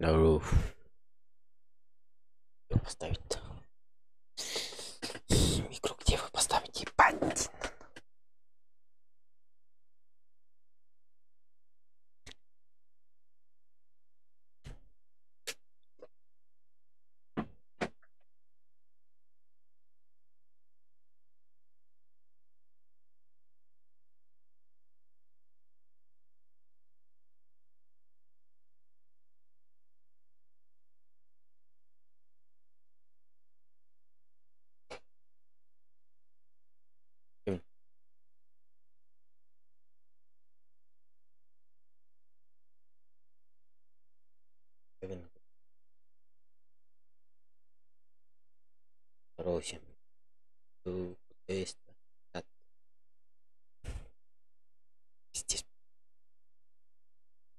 На roof. Поставить. Микро где вы поставите? Ебать. Здорово всем. Здесь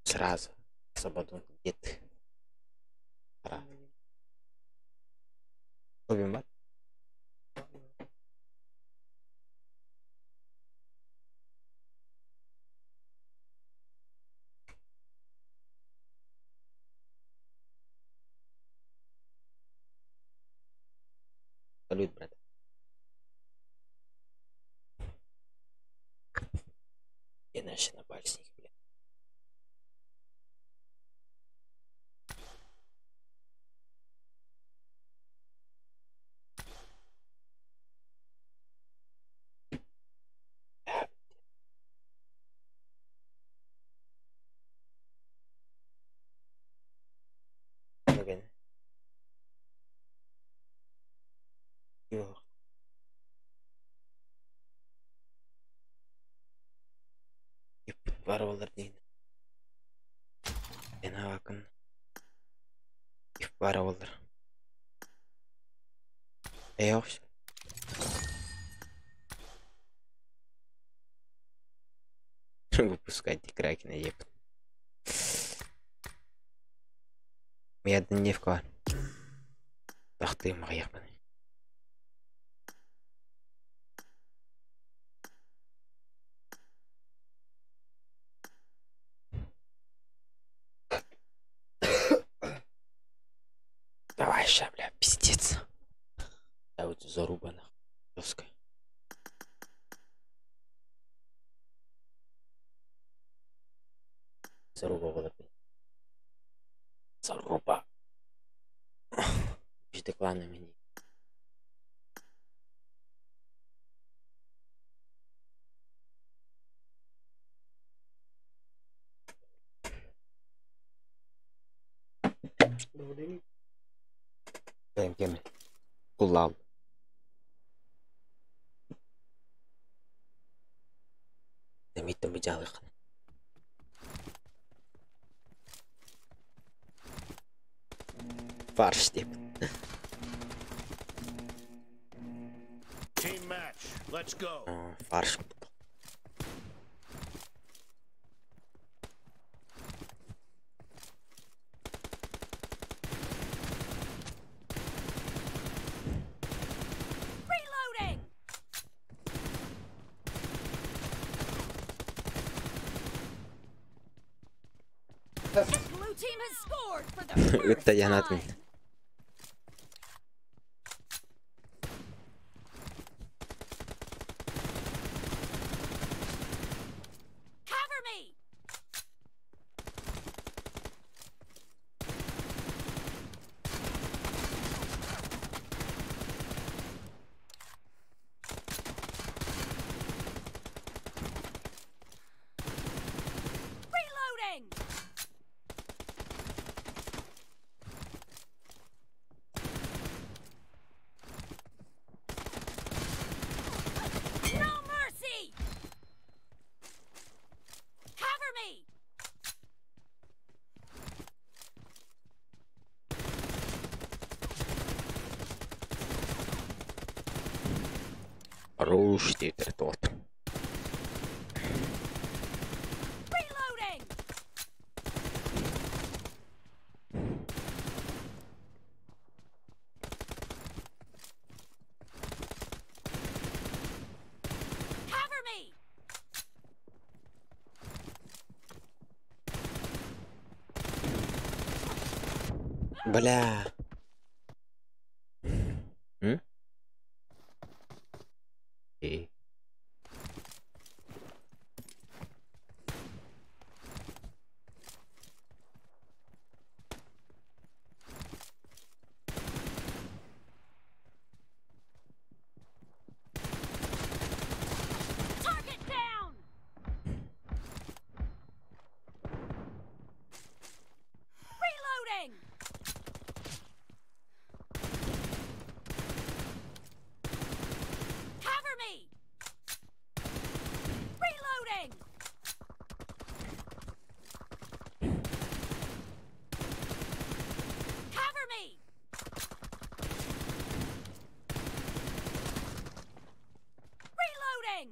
сразу свободу где-то. Ловим Салют, брат. Где наши напальчники, бля? Окей. Бар болар дейін. Ена бакын. Ив бар болар. Эйош. Выпускайте Кракена, еб. Моя дневка. Ах ты, моя. Давай ща, бля, пиздец. Да вот заруба нахуй. Жесткая. Заруба была, бля. Заруба. Между кланами не. Кем кем? Кулал. Демиттен бижалык. Фарш деп. Team match. Let's go. Фарш. Reloading! Blue team has scored for the first Ытта янат time. мин. Cover me! Reloading! No mercy! Cover me! Хорош теперь тот. Reloading! Cover me! Бля. М? Эй. Target down! Reloading! Cover me! Reloading! Cover me! Reloading!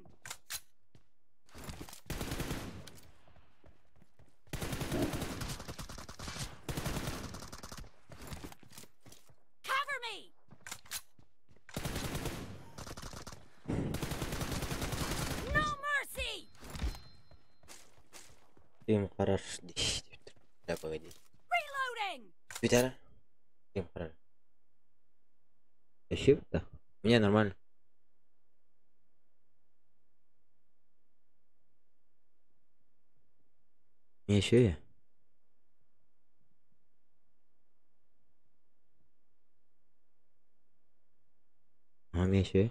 Cover me! No mercy! Тим хорош. Да, погоди. Reloading! Виталя? Тим хорош. Еще? Да. У меня нормально. Не еще я? А, у меня еще я?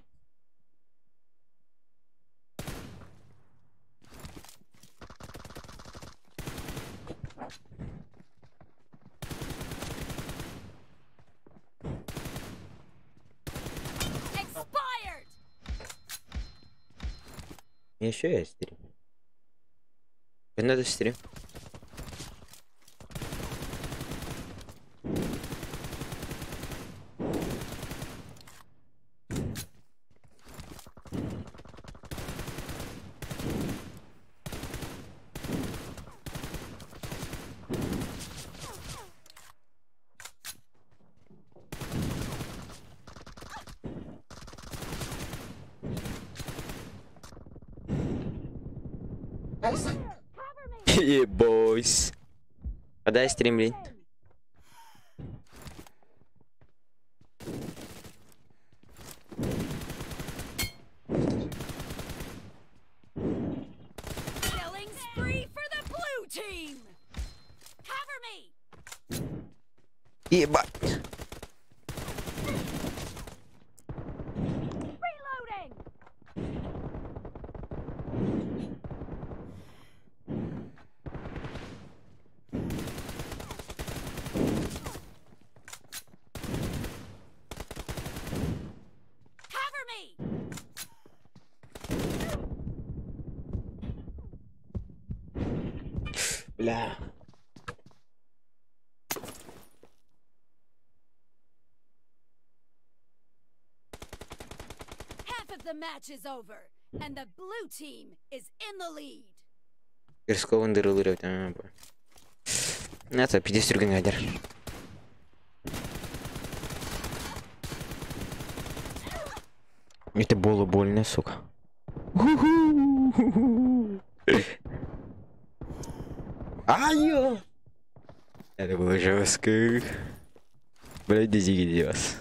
Expired! У меня еще есть стрим. Надо стрим. Yeah, boys. Подай стрим, блин. Killing spree for the blue team! Cover me! Ебать. Reloading! Cover me! Бля. Half of the match is over, and the blue team is in the lead. Рискован дырылырып. Это 50 рублей. Это было больно, сука. Ай! Это было жестко. Блядь, иди вас.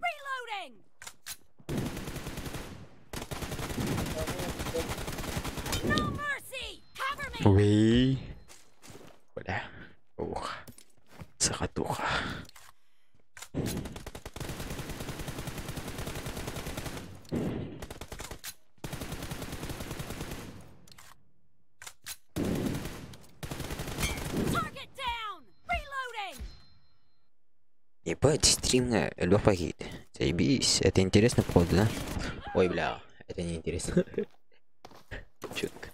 Reloading! No mercy! Cover me! Ой. Бля. Ух. Сахатуха. Target down! Reloading! Ебать, стримная Лёха. Заебись. Это интересно, походу, да? Ой, бля, это не интересно. Чутко.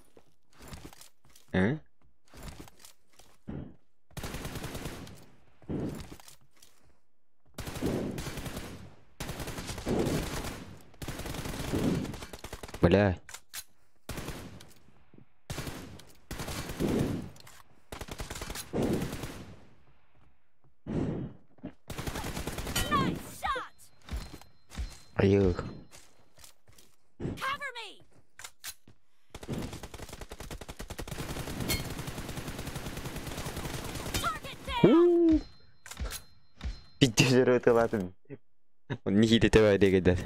А? Бля. Nice shot! Айыы. Cover me! Target down! Пиздец ытылатын. Никита тебе дегедер.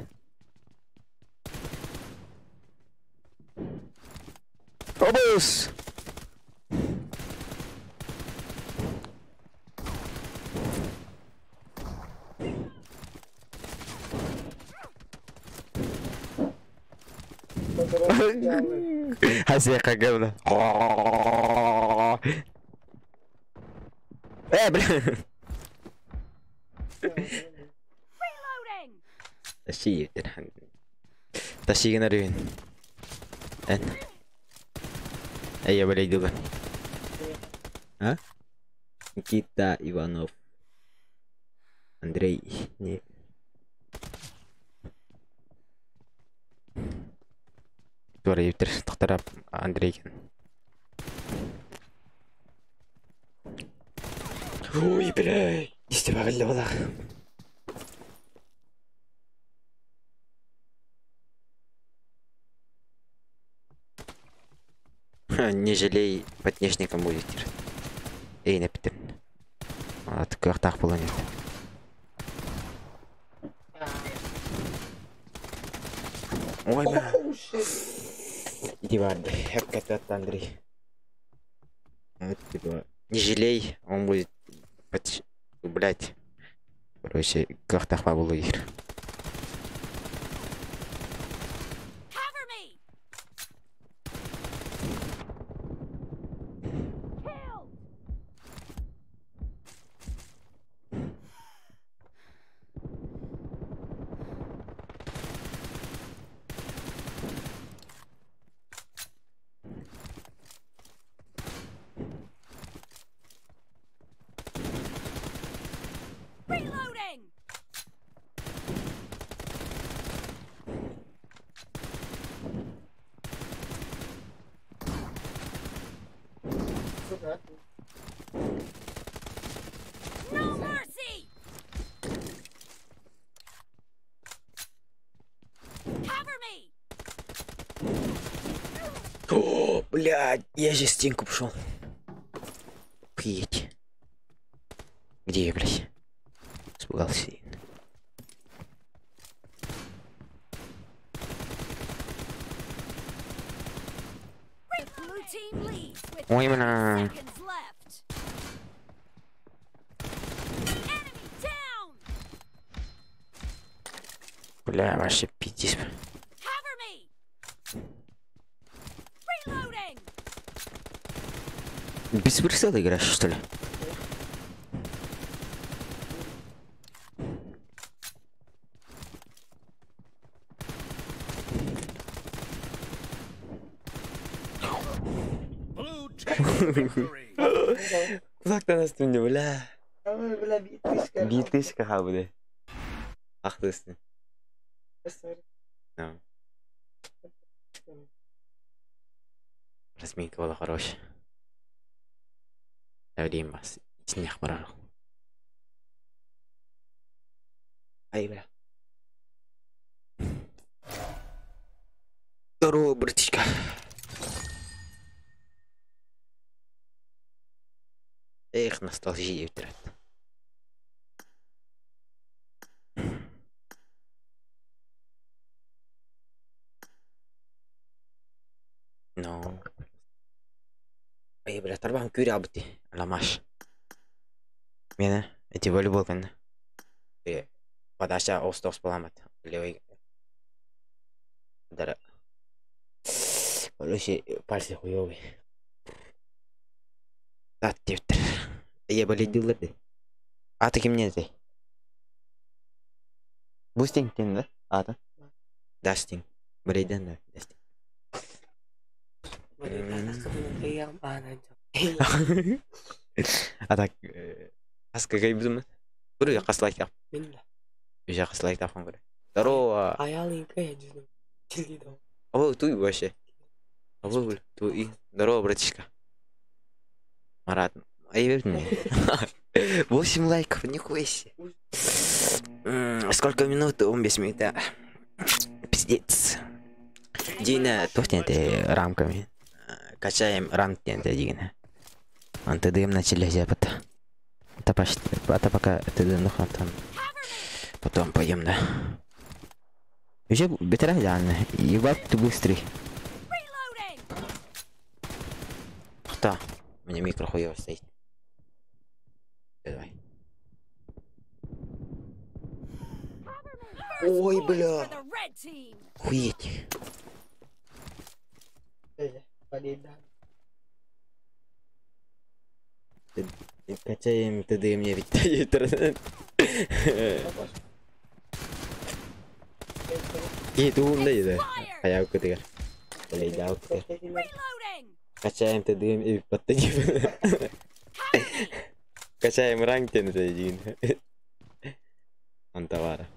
Обус! Хасека говно. Бля. Reloading! Тащи Тащи генерин. Эн. Эй, блядь, дуга. А? Никита Иванов. Андрей. Не. Тура юптер тохтарап Андрей. Ой, бля. Истебагылла балах. Не жалей, поднежником будет. Эй, напитер. А, такой так было нет. Ой, бля. Иди в Андрей. Андрей. Вот, типа, не жалей, он будет под... Блять. Короче, как так было игр. Cover me! Kill! Reloading! No mercy! Cover me! О, блядь, я же стенку пошел. Охуеть. Где я, блядь? Испугался. The blue team leads with Ой, 30 бля. seconds left. Enemy down! Бля, вообще пиздец. Cover me! Reloading! Без прицела играешь, что ли? Blue team victory. Kulaktan astım бля. Бля, битышка. Битышка хабыды. Ахтысың. No. Разминка была хорошая. Время снег барар. Ай, бля. Здорово, братишка. Эх, ностальгия утрат. No. Ай, бля, тарбан күрә абыти. Аламаш. Мені, эти волейбол кәнне. Э, подача ост-ост боламат. Левый. Дара. Короче, пальцы хуёвый. Тат тептер. Я болеть дылдырды. Аты кимне ты? Бустинг тен, да? Аты? Дастинг. Болейден да, Дастинг. А так, аска кайбызым. Көрө жакка лайк тап. Үй жакка лайк тапкан көрө. Здорово. О, туй вообще. О, туй. Здорово, братишка. Марат. Ай, верни. 8 лайков, нихуя себе. Сколько минут? Он без минуты. Пиздец. Дина, туох диэн этэй рамками. Качаем ранг диэн этэ дигинэ. Антыдыым начали зяпата. Это пока ты там. Потом пойдем, да. Уже бетера реально. Ебать ты быстрый. Кто? У меня микро хуёво стоит. Давай. Ой, бля. Хуеть. Качаем ТД мне ведь интернет. И туун да Хаяу кытыгар. Элейдау кытыгар. Качаем ТД и подтянем. Качаем ранг тен это Антавара.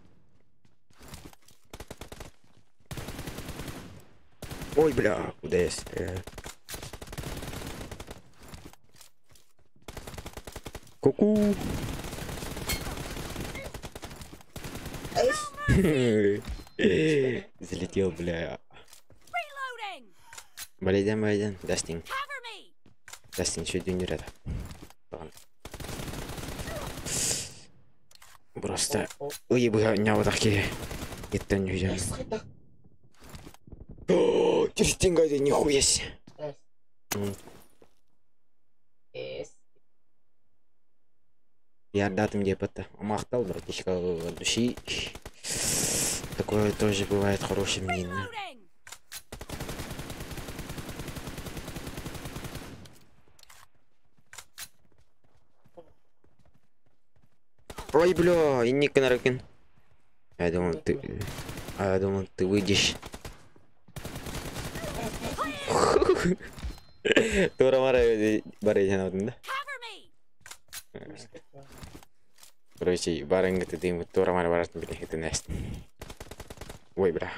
Ой, бля, куда я стреляю? Ку-ку. Залетел, бля. Блядь, блядь, Дастин. Дастин, чуть не рядом. Просто... Ой, бля, у меня вот такие. Это не взял. Через нихуя себе. Я датым где это махтал, братишка, от души. Такое тоже бывает хорошее мнение. Ой, бля, и Ника Нарыкин. Я думал, ты выйдешь. Тура мара да? Короче, барынга ты дым, тура мара баратын биле это нест. Ой, бля.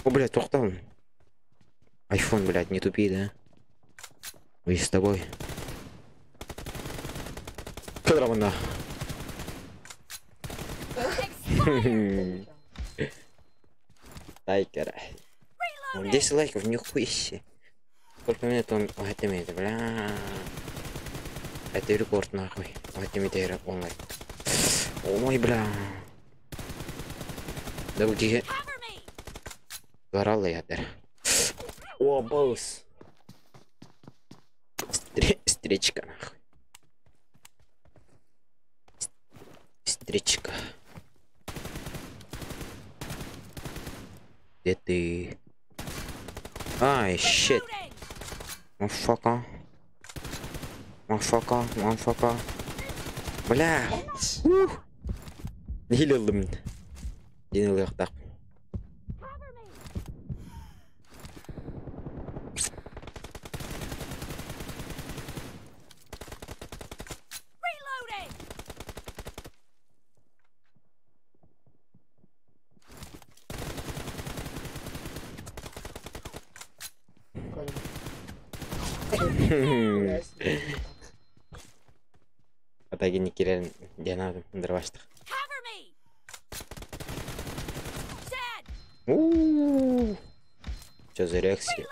О, бля, тохтал. Айфон, блядь, не тупи, да? Ой, с тобой. Кадрамана. Лайкера. 10 лайков, нихуя себе. Сколько минут он это, бля. Это рекорд нахуй. Это онлайн. Ой, бля. Да где? Горал я. О, босс. Встречка нахуй. Встречка. Где ты? Ай, щит. Мафака. Мафака, мафака. Бля. Ух. Хилилдым. Динилыктак. Атаги кирен дянадым дырбаштык. Ууу. Что за реакция?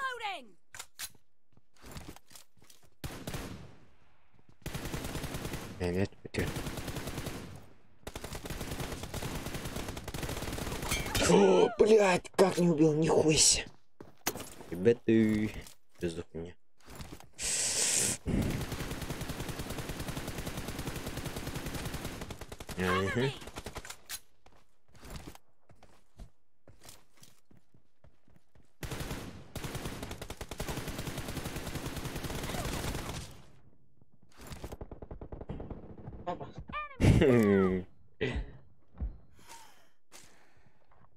Нет, нет. О, блядь, как не убил, нихуя себе. Ребята, без меня. Угу.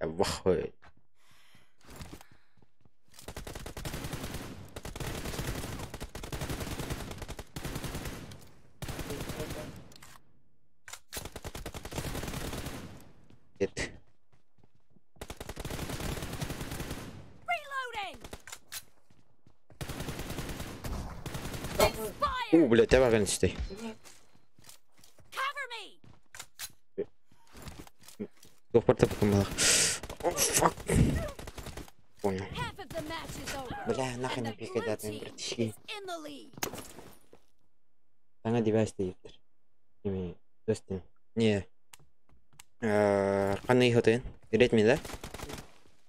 Вахуй. О, блядь, я вагон стой. О, фак. is over. Бля, And нахуй the не blue пикает, team братишки. is in the lead. Саҥа девайс диэбиттэр. Кими? Дастин. Не. Ханна хотын? Редми, да?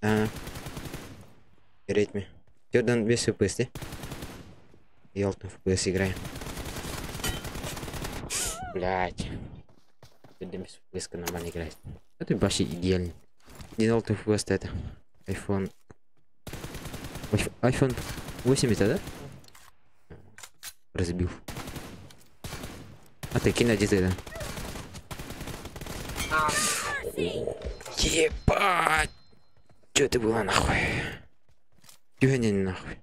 А. Редми. Jordan без FPS, да? И Алтын FPS играем. Блять. Jordan без FPS нормально играет. Это вообще идеально. Не Алтын FPS это. iPhone. iPhone 8 это, да? Разбил. А ты кино где да? Ебать! Чё это было нахуй? Чё не нахуй?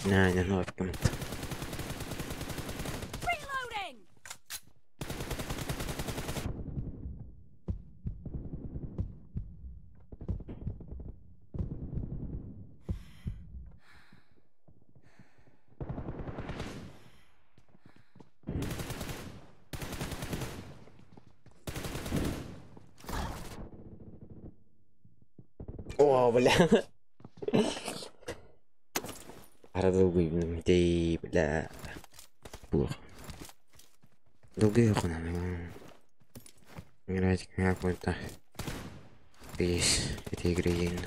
На, не, ну, коммент. Reloading! О, бля. Долгий, ты, бля. Плохо. Долгий надо. Играть какой-то. Есть эта игра есть.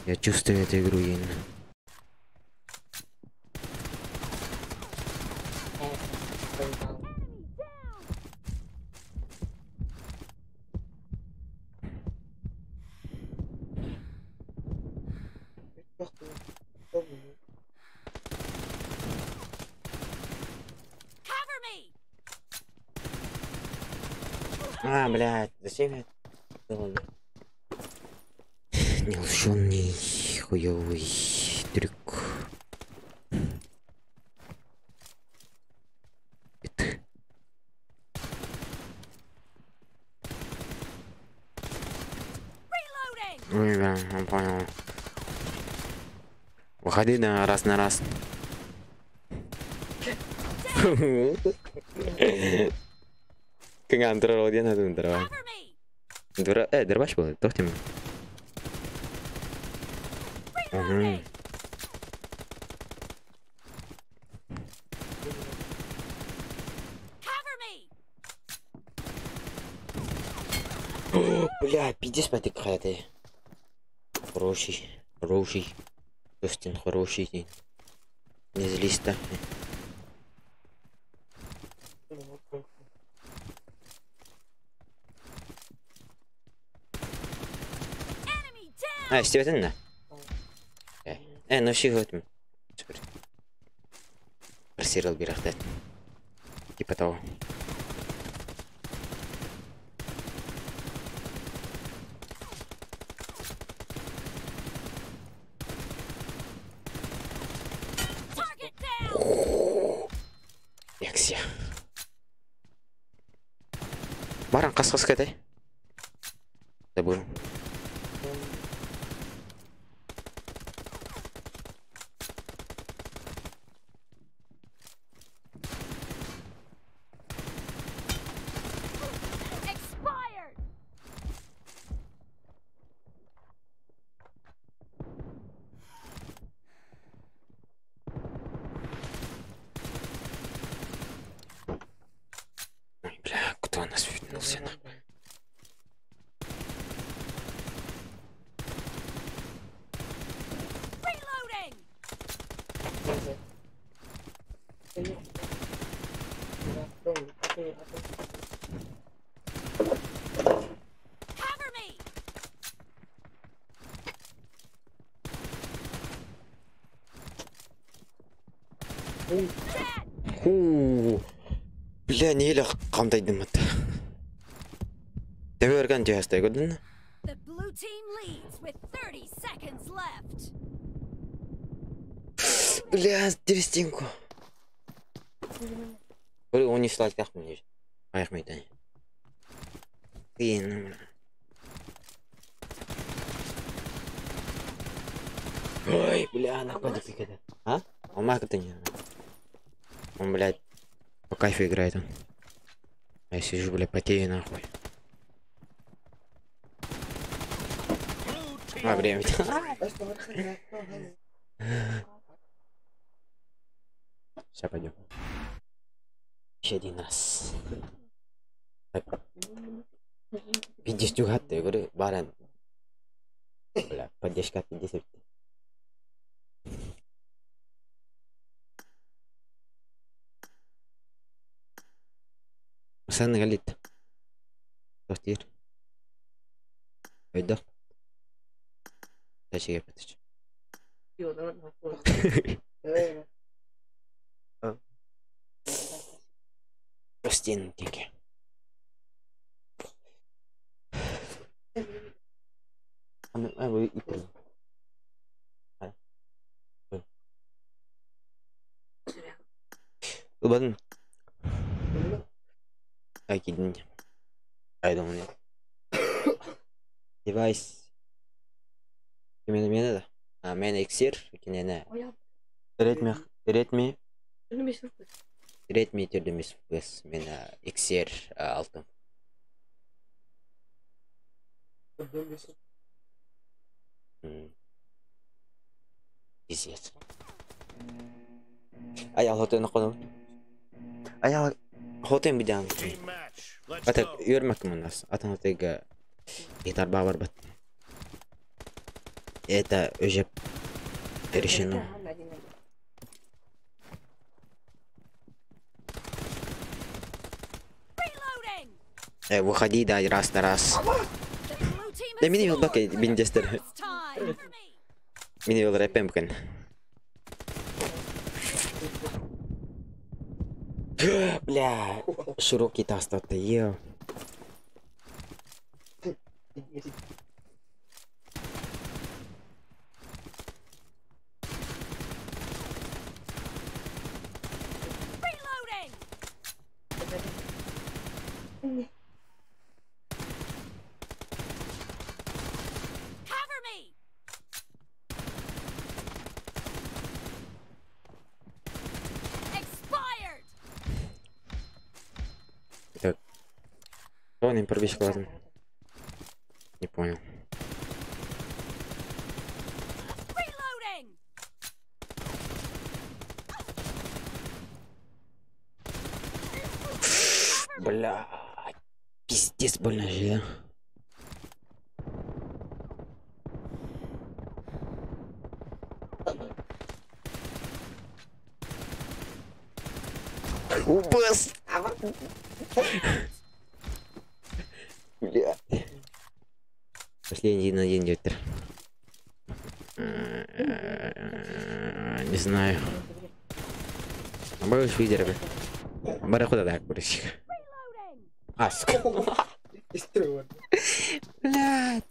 Я чувствую эту игру есть. Cover me! А, блядь, зачем я это Неулучшенный хуёвый трюк. Это. Reloading! Ой, да, я понял. Выходи на раз на раз. Кыңа антырар диэн хатын дырба. Cover me! Дыра, дырбаш был, тохтим. Reloading! Cover me! Бля, пиздец потик ты. Хороший, хороший. Дустин хороший день. Не злись так. Enemy down! А, истебэтин да? Ну ши хөтүм. Бір сериал бирахтат. Типа того. Target down! Якся. Баран қас-қас кәтай. Забыл. Expired! Ой, бля, кто нас вернулся нахуй? Reloading! Cover me! Dead! Ху. Бля, не қамтайдым ат. Тәбәргән жастай көрдің? The blue team leads with 30 seconds left. Бля, терестинку. Ой, он не слать мне. Аяқ Қиын, бля. Ой, бля, нахуй ты А? Он маг не. Он, блядь, по кайфу играет он. А я сижу, бля, потею нахуй. А, team время. victory. Сейчас пойдем. Еще один раз. Так. Пиздец, я говорю, баран. Бля, поддержка 50. Sen galit. Тохтир. Өйдөх. Тәшеге бітіш. Остин тенге. Ылбатын. Ай кидин. I don't know. Device. Кимени мени да? А, мен XR, кинене. Redmi, Redmi, Redmi түрдімес FPS. Мен XR алтым. Пиздец. Ай, ал хотын қоным. Ай, ал хотын биден. Team match. Let's Ата go. өрмәк мынас. Атын отыга гитар бар бат. Это уже решено. Reloading! Выходи, да, раз на раз. The blue team Да has мини scored бака for the биндестер. first time. Мини вел рэпем кен. Бля, широкий таст ел. Reloading! Cover me! Expired! Так. Он им пробежка ладно. Не понял. Reloading! Бля, пиздец больно же, да? Упас! Бля. Последний на один ветер. Не знаю. Будешь видер, бля. Барахуда так, курочка. А, сука. Блядь.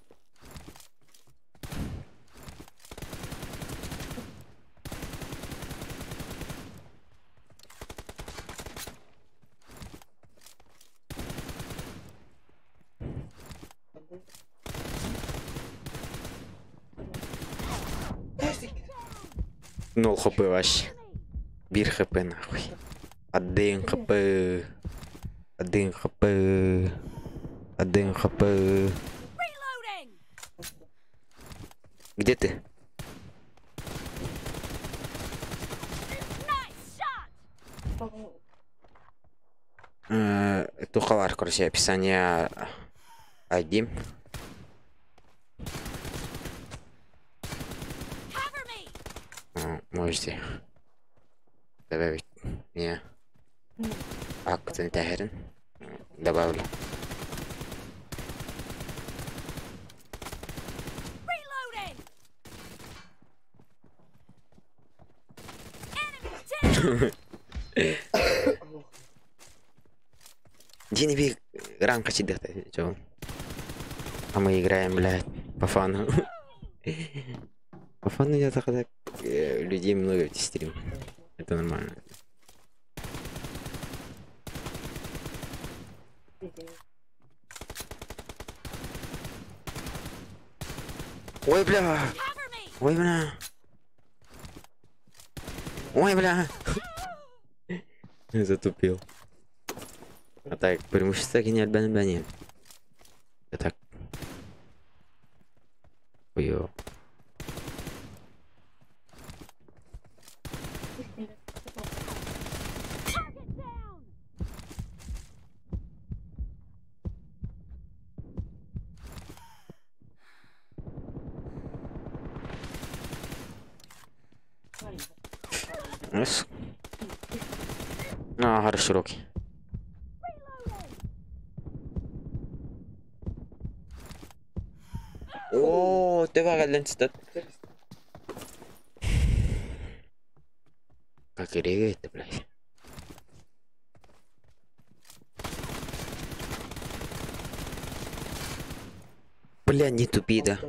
Нол хп вообще. Бир хп нахуй. Один хп. Один хп. Один хп. Reloading! Где ты? Nice shot! Тухалар, короче, описание один. Cover me! Можете добавить меня. Акцент Добавлю. Reloading! Enemy down! Дин би ранка сидит, чё? А мы играем, блядь, по фану. По фану я так людей много в стрим. Это нормально. Ой, бля! Cover me! Ой, бля! Ой, бля! Затупил. А так, преимущество гениаль бен. Это так. Хуё. Target down! Раз. А, хорошо, руки. Reloading! О, ты вагален стат. Как и это, блядь. Бля, не тупи, да.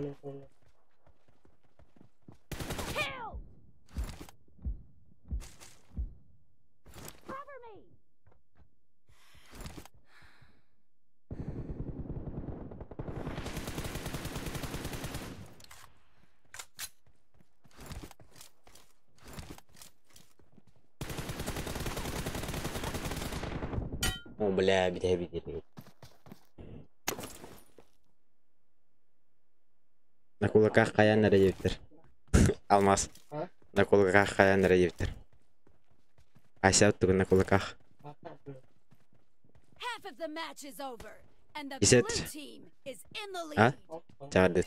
Kill! Cover me! О, бля, бля, бля, бля. На кулаках каян нэрэ Алмаз. А? На кулаках каян нэрэ Ася тугу на кулаках. Half of the match is over, and the Is it- blue team is in the А? lead. Чаҕардыт.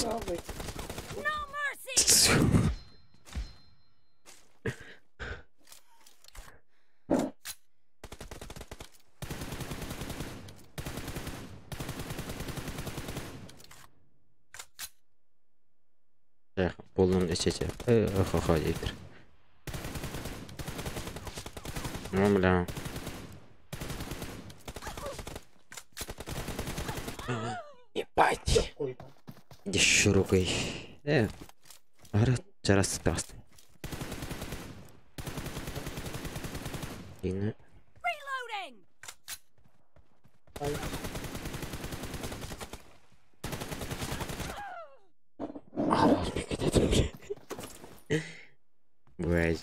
No mercy! Полным эчече. Хо-хо, диэбиттэр. Ну, бля. Ебать. Иди шурукай. Ара, чарас таст. Ина. Reloading! Бля,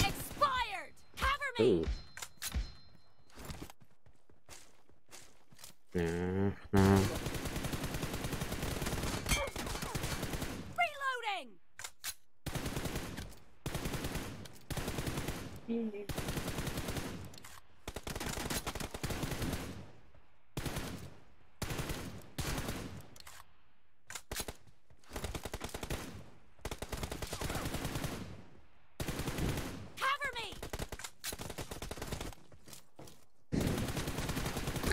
Expired! Cover me! На. Reloading! Cover me!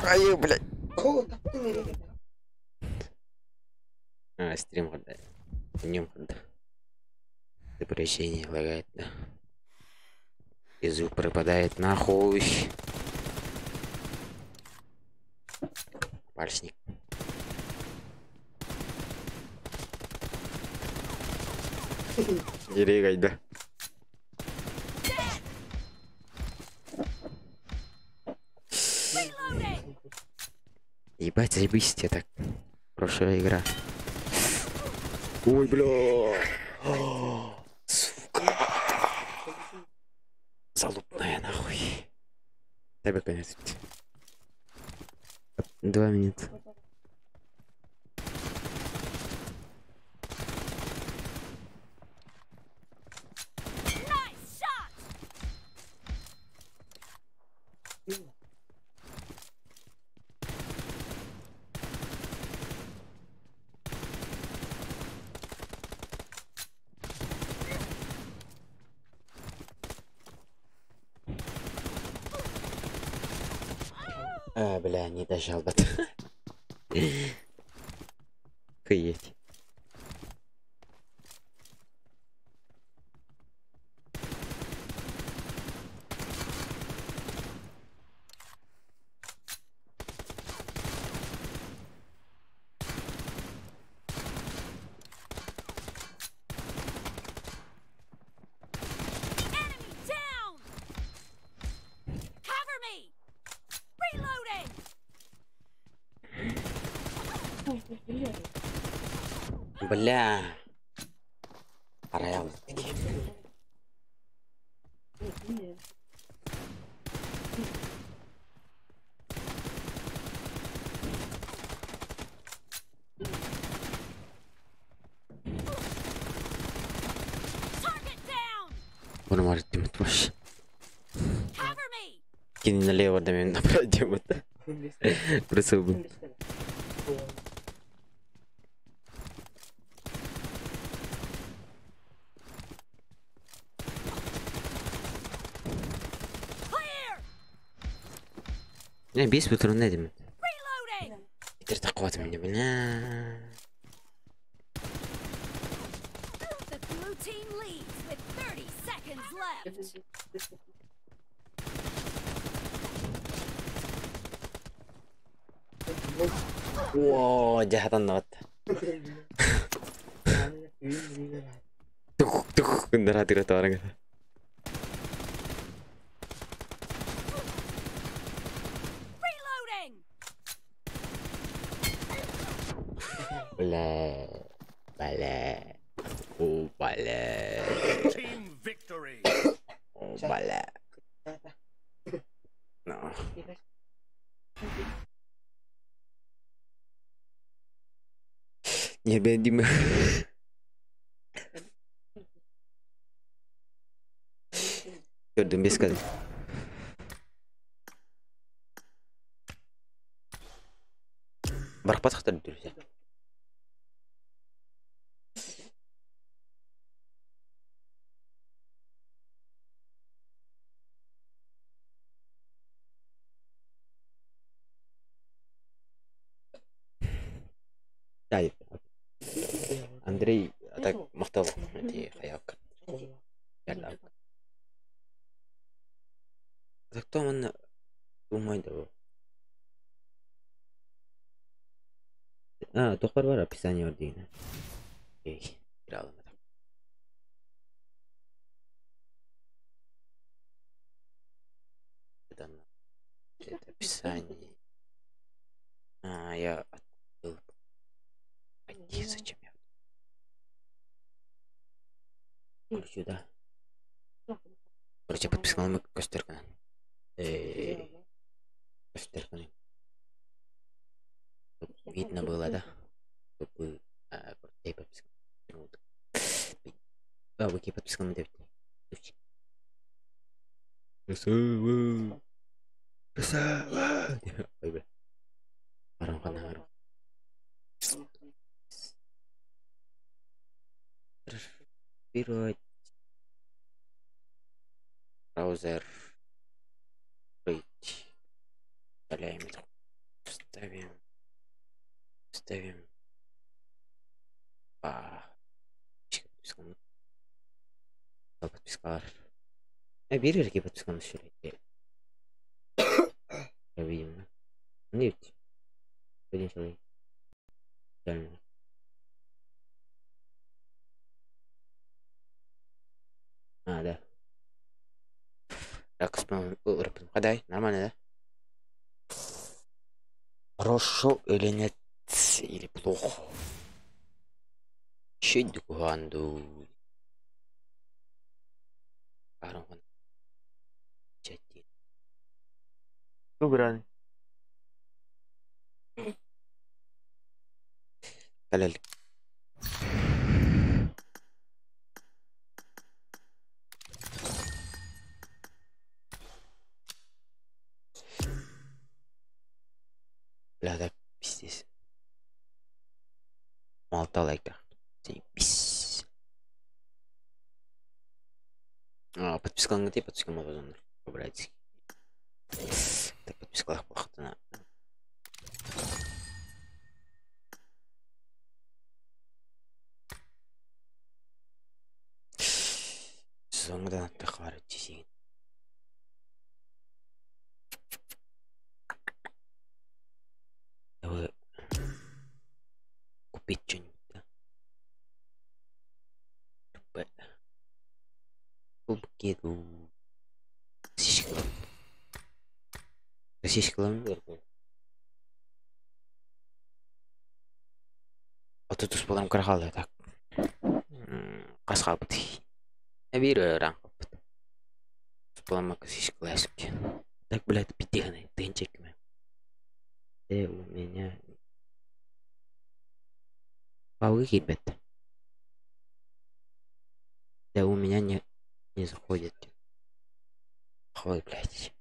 Ай, блядь. А, стрим когда. Днем когда. Запрещение лагает, да. И звук пропадает нахуй. Пальчик. Не регай, да. Reloading! Ебать, заебись тебе так. Хорошая игра. Ой, бля. Сука. Залупная нахуй. Тебе конец. 2 минуты. Nice shot! А, бля, не дожал бы. Охуеть. Enemy down! Бля. Арай Target down! Bunu var demiş. Cover me! Кинин налево да мен направо демот. Просто Clear! Не, бес бүтүрүн не демет. Reloading! Итер такуат мне, бля. The blue team leads with 30 seconds left. Оо, жаһатан нават. Тух тух күндер атыра тарың. Reloading! Бля. Бля. О, бля. Team victory. О, бля. No. Не, бля, Дима. Көрдүм бес кадр. Барахпат хатар дүрсә. Дай. Андрей, а так мактал. Эти хаяк. Ярда. Так то манна думай да. А, тохпар бар описание бар деген. Эй, кире аламын. Это это описание. А, я открыл. Пойди, зачем я? Короче, да. Короче, подпискалым көстөр гынан. Эй, көстөр гынан. Чтоб видно было, да? Чтобы короче, подписка. А, окей, подпискалым деп. Красава! Красава! Ой, бля. Барам хана Вперед. Браузер. Открыть. Удаляем. Ставим. Ставим. А. Подпискалар. Бир жерге подписканы сөйлейді. Видим, да? Не ведь. Один человек. Идеально. А, да. Так, Подай, нормально, да? Хорошо или нет? Или плохо? Чуть гуанду. Тугран. Калел. Бля, да пиздец. Алта лайка. Заебись. А, подпискалың ты подпискам алғызыңдар. По-братски. Так, подпискалар бақытына. Соңғыдан атты қар жесеген. Давай купить что-нибудь, да? Б. Кубки, Российский Российский Аты туспаларым кыра хаалла так. Хас хаалбытый? Биир ыраан хаалбыт. Туспаламмакка сишкалаасык диэн. Так, блядь, пиздец, тыынча иккимэ. У меня Павлы киирбэт. Да у меня не заходит. Ой, блядь.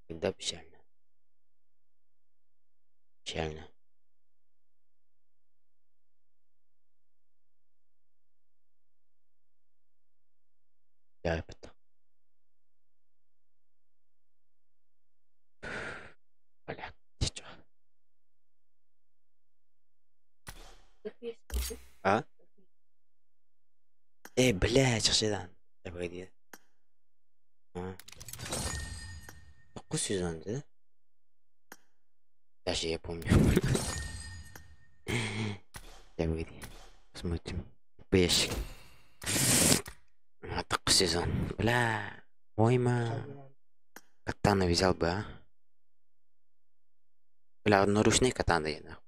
Когда печально. Печально. Я это. Бля, ты чё? А? Э, блядь, чахчыдан. Да, погоди. А. Какой сезон, да? Даже я помню. Да, погоди. Посмотрим. Ящик. А, сезон. Бля. Ой, ма. Катана взял бы, а? Бля, одноручные катаны я нахуй.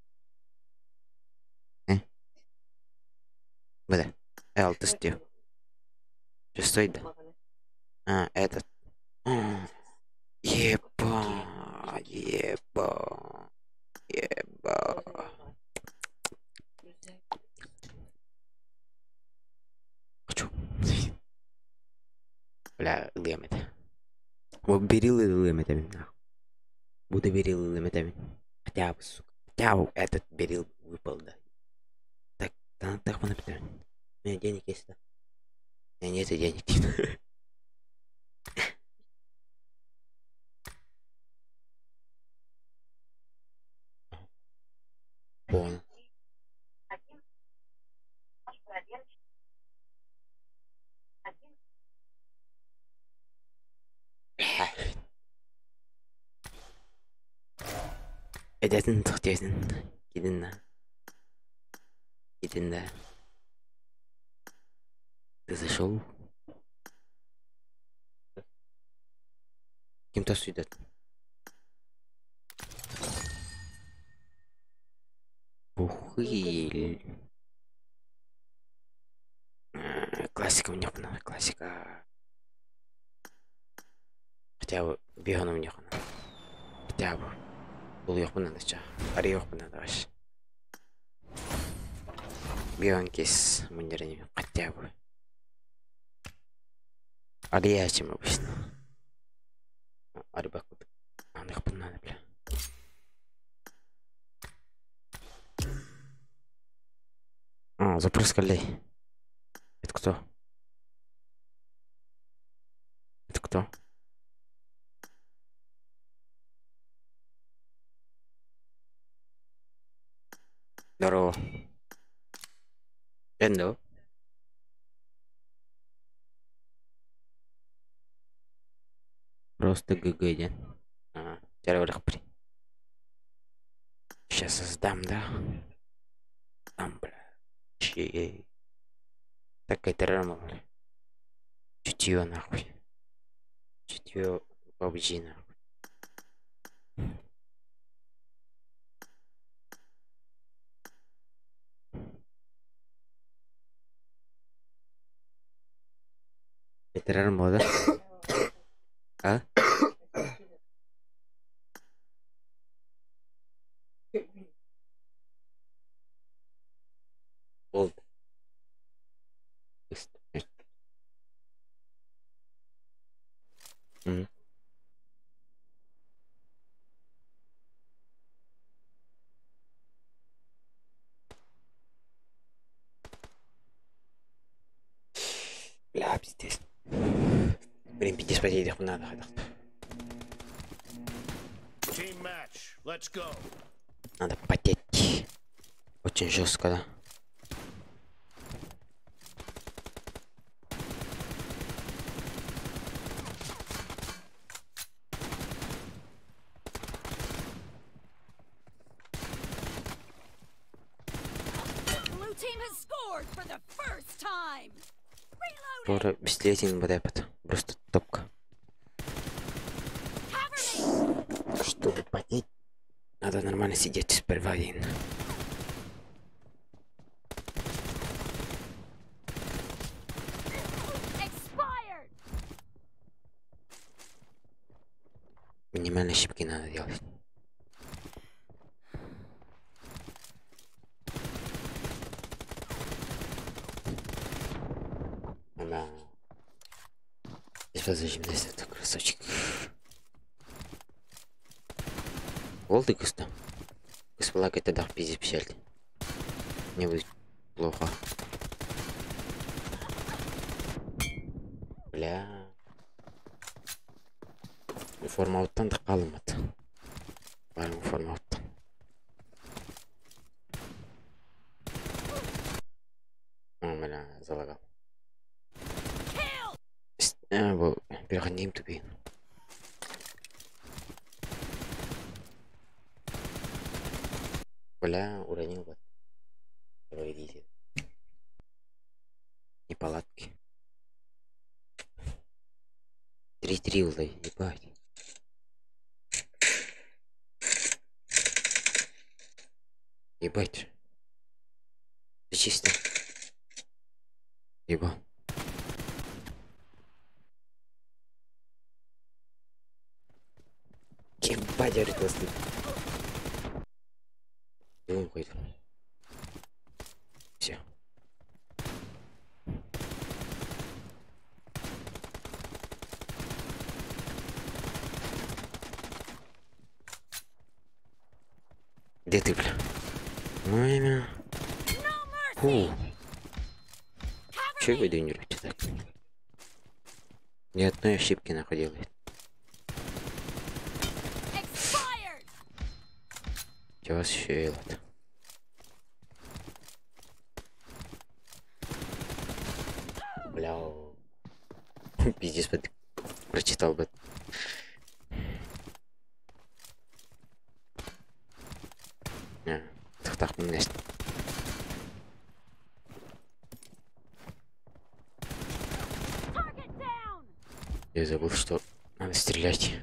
Э? Бля. Алтыс дии. Шестой, да? А, этот. Еба, еба, еба. Хочу. Бля, ылыам этэ. Берил ылыам этэ мин нахуй. Буду берил ылыам этэ мин. Хотя бы, сука. Хотя бы этот берил выпал, да. Так, так, так, У меня денег есть, да? У меня нет денег. Понял. Эдэтин тохтиэтин кидинна. Кидинна. Ты зашел? Ким-то сюда. Ухыль. Классика мне надо, классика. Хотя бы бегону мне надо. Хотя бы. Булуйахпын надо ча. Арыйахпын надо вообще. Бегон кис мундирни хотя бы. Арыйачым обычно. Арыбак. Аныхпын надо, бля. А, запрос коллей. Это кто? Это кто? Здорово. Эндо. Просто ГГ, да? А, при. Сейчас создам, да? Там, бля. Чей. Так это рама, бля. Чутье, нахуй. Чутье PUBG, нахуй. Это мода. А? Болт. Бля, пиздец. Блин, пиздец, потеть надо. Надо потеть. Очень жестко, да? Пора бесплатен вот этот. Просто топка. Чтобы потеть, надо нормально сидеть сперва один. Минимальные ошибки надо делать. Да. Здесь зачем здесь это красавчик. Ол ты кыста. Кыспалак это дах пиздец пищальт. Мне будет плохо. Бля. Формауттан да қалымат. Барым формауттан. О, бля, залагал. А, бұл переходим тупи. Бля, уронил вот. Идите. Неполадки. 3-3 уже, ебать. Ебать. Ты чисто. Еба. Ебать, я говорит, Думаю, пойду. Все. Где ты, бля? Ну, имя. Фу. Че вы не любите так? Ни одной ошибки нахуй делает. Вас еще и. Бля. Пиздец, прочитал бы. Так, Я забыл, что надо стрелять.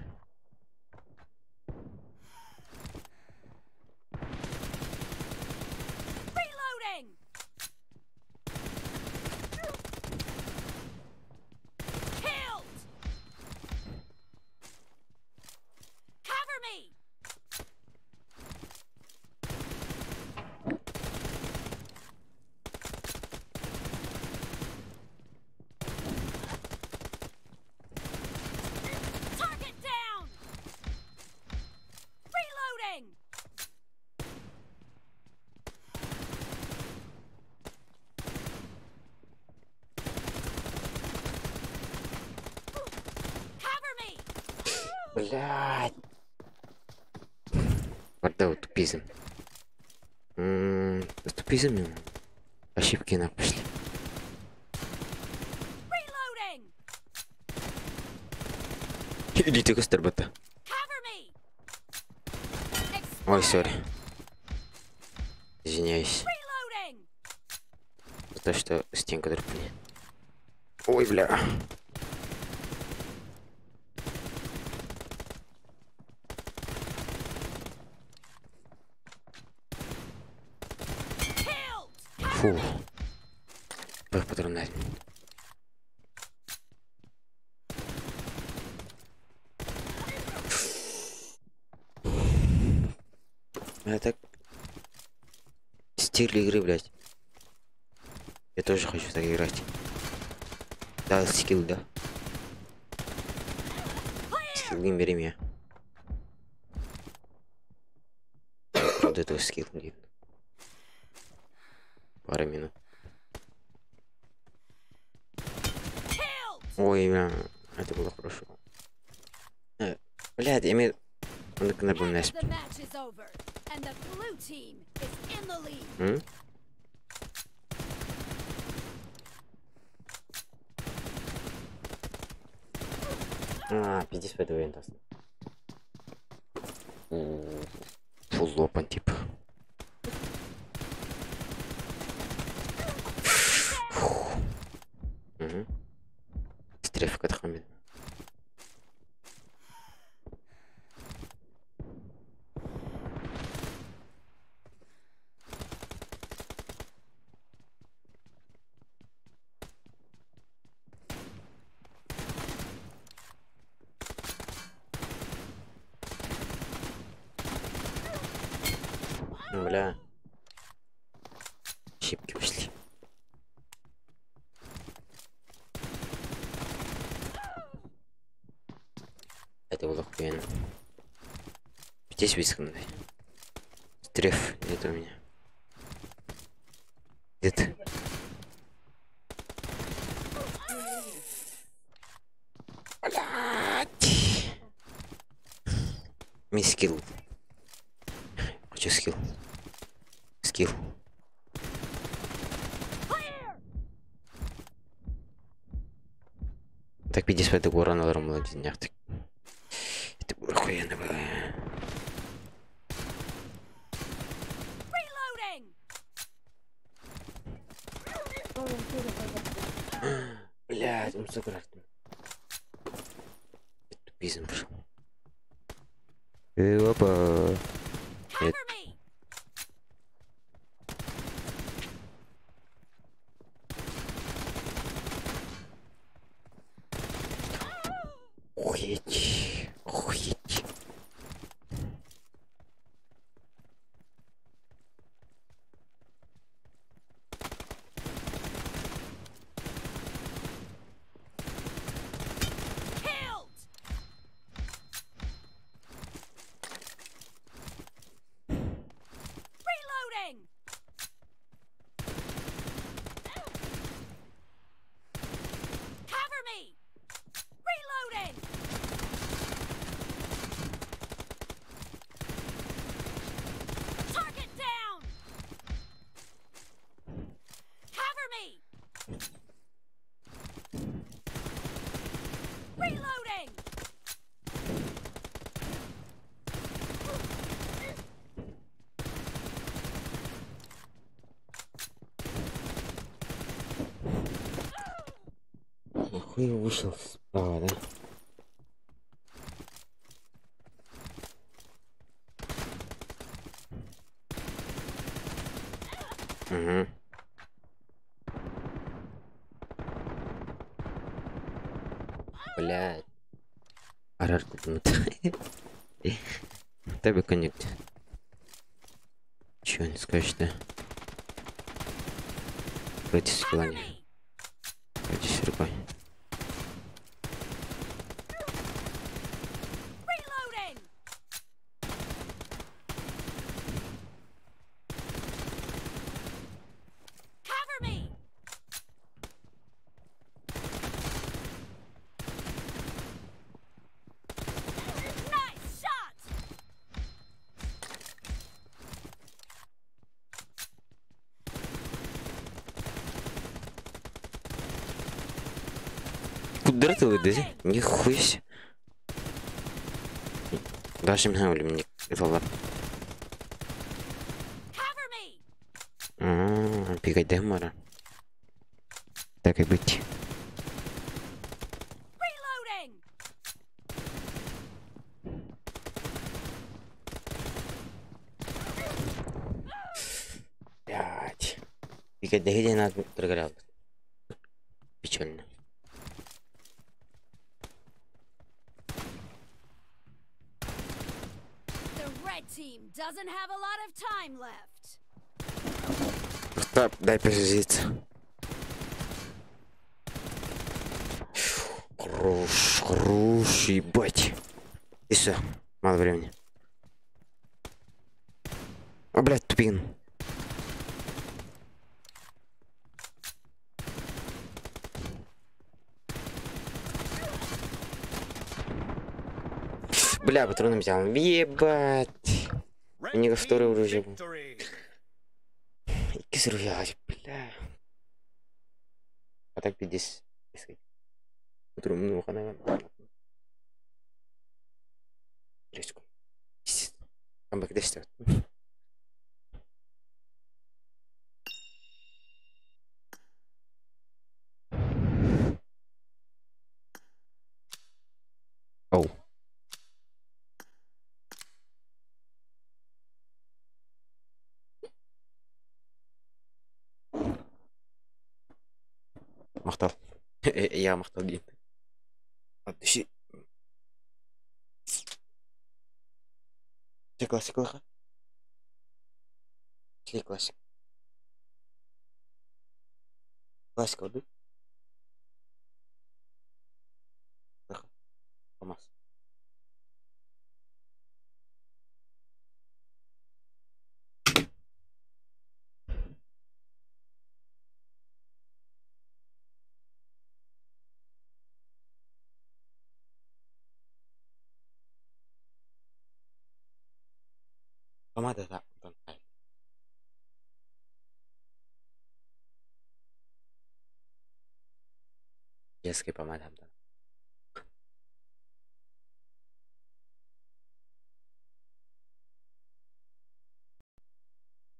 Блядь. Вот тупизм. Тупизм. Ошибки на пошли. Идите к. Ой, сори. Извиняюсь. За то, что стенку драпнули. Ой, бля. Фу. Патрон. Это стиль игры, блядь. Я тоже хочу так играть. Да, скилл, да. Скилл не бери меня. Правда, этого скилл не видно. Пару минут. Ой, бля, это было хорошо. Блядь, я имею... Он А, пиздец, пойду винтас. Фул опен, тип. Угу. Стрефка тхамит. Бля. Щипки пошли. Это было охуенно. Здесь вискнутый. Стреф нет у меня. Где ты? Блять. Ми скилл. Хочу скилл. Скилл. Так 50 урон аларым буолан. Это было охуенно было. Reloading! Блядь, он сыграл. Тупизм пошел. Опа. Cover me! Охуеть. Охуеть. Killed! Reloading! Cover me! Reloading! Target down! Cover me! Reloading! Нахуй вышел справа, да? Угу. Блядь. Арар купнут. Тебе коннект. Чего не скажешь, да? Против скилла Cover не. me! Против рукой. Reloading! Cover me! Nice shot! Куда ты выйдешь? Нихуя себе. Даже мне мне это Cover me! Пигай демора. Так и быть. Reloading! Блять. Пигай где надо прогорел. Печально. The red team doesn't have a lot of time left. Стоп, дай перезарядиться. Хорош, хорош, ебать. И все, мало времени. О, блядь, тупин. Бля, патроны взял. Ебать. Red У него team второе оружие было. victory. Икки ружья, бля. А так 50. Утром, ну, хана. Речку. Там где что? Оу. Махтал. Я махтал дин. От души. Классика. Пошли классик. Классика, да? Томас. Помада да. Детская помада.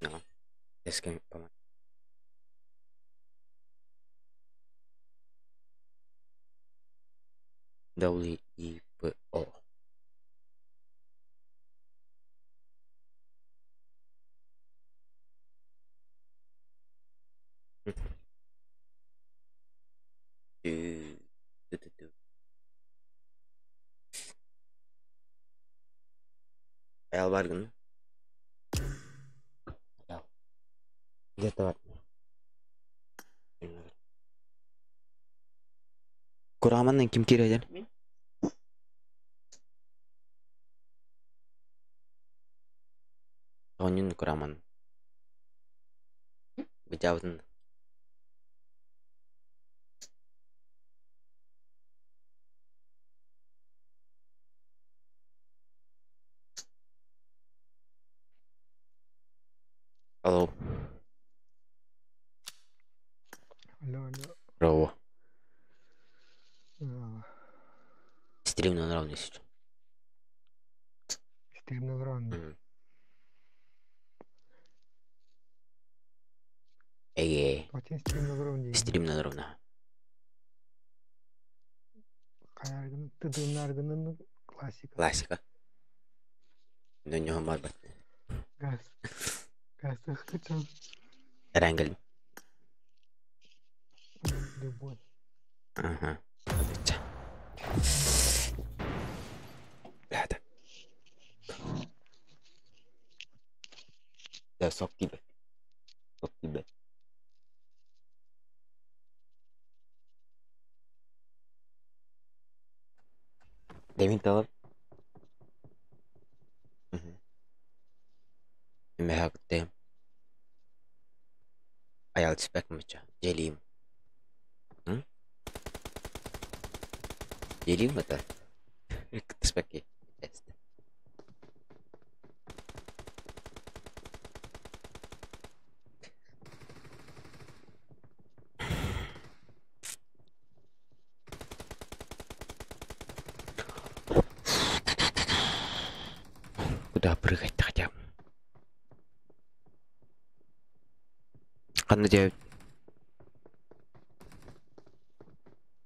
No, детская помада. W E P O. Ayal var günü. Где-то var. Кураманнан ким киирэр? Оонньуун Кураман. Бытябытын. Алло. Алло, алло. Браво. А, Стрим на равный сейчас. Стрим на равный. Эй. Хотя стрим на равный. Стрим на равно. Классика. Классика. Но не марбат. Газ. Газ, хотел. Рангель. Любой. Ага. Бля, да. Сок тебе. Сок тебе. Демин талап. Мехакте. Аял спек мыча. Делим. Делим это? Спеки. Куда прыгать-то хотя бы? Ханна делать?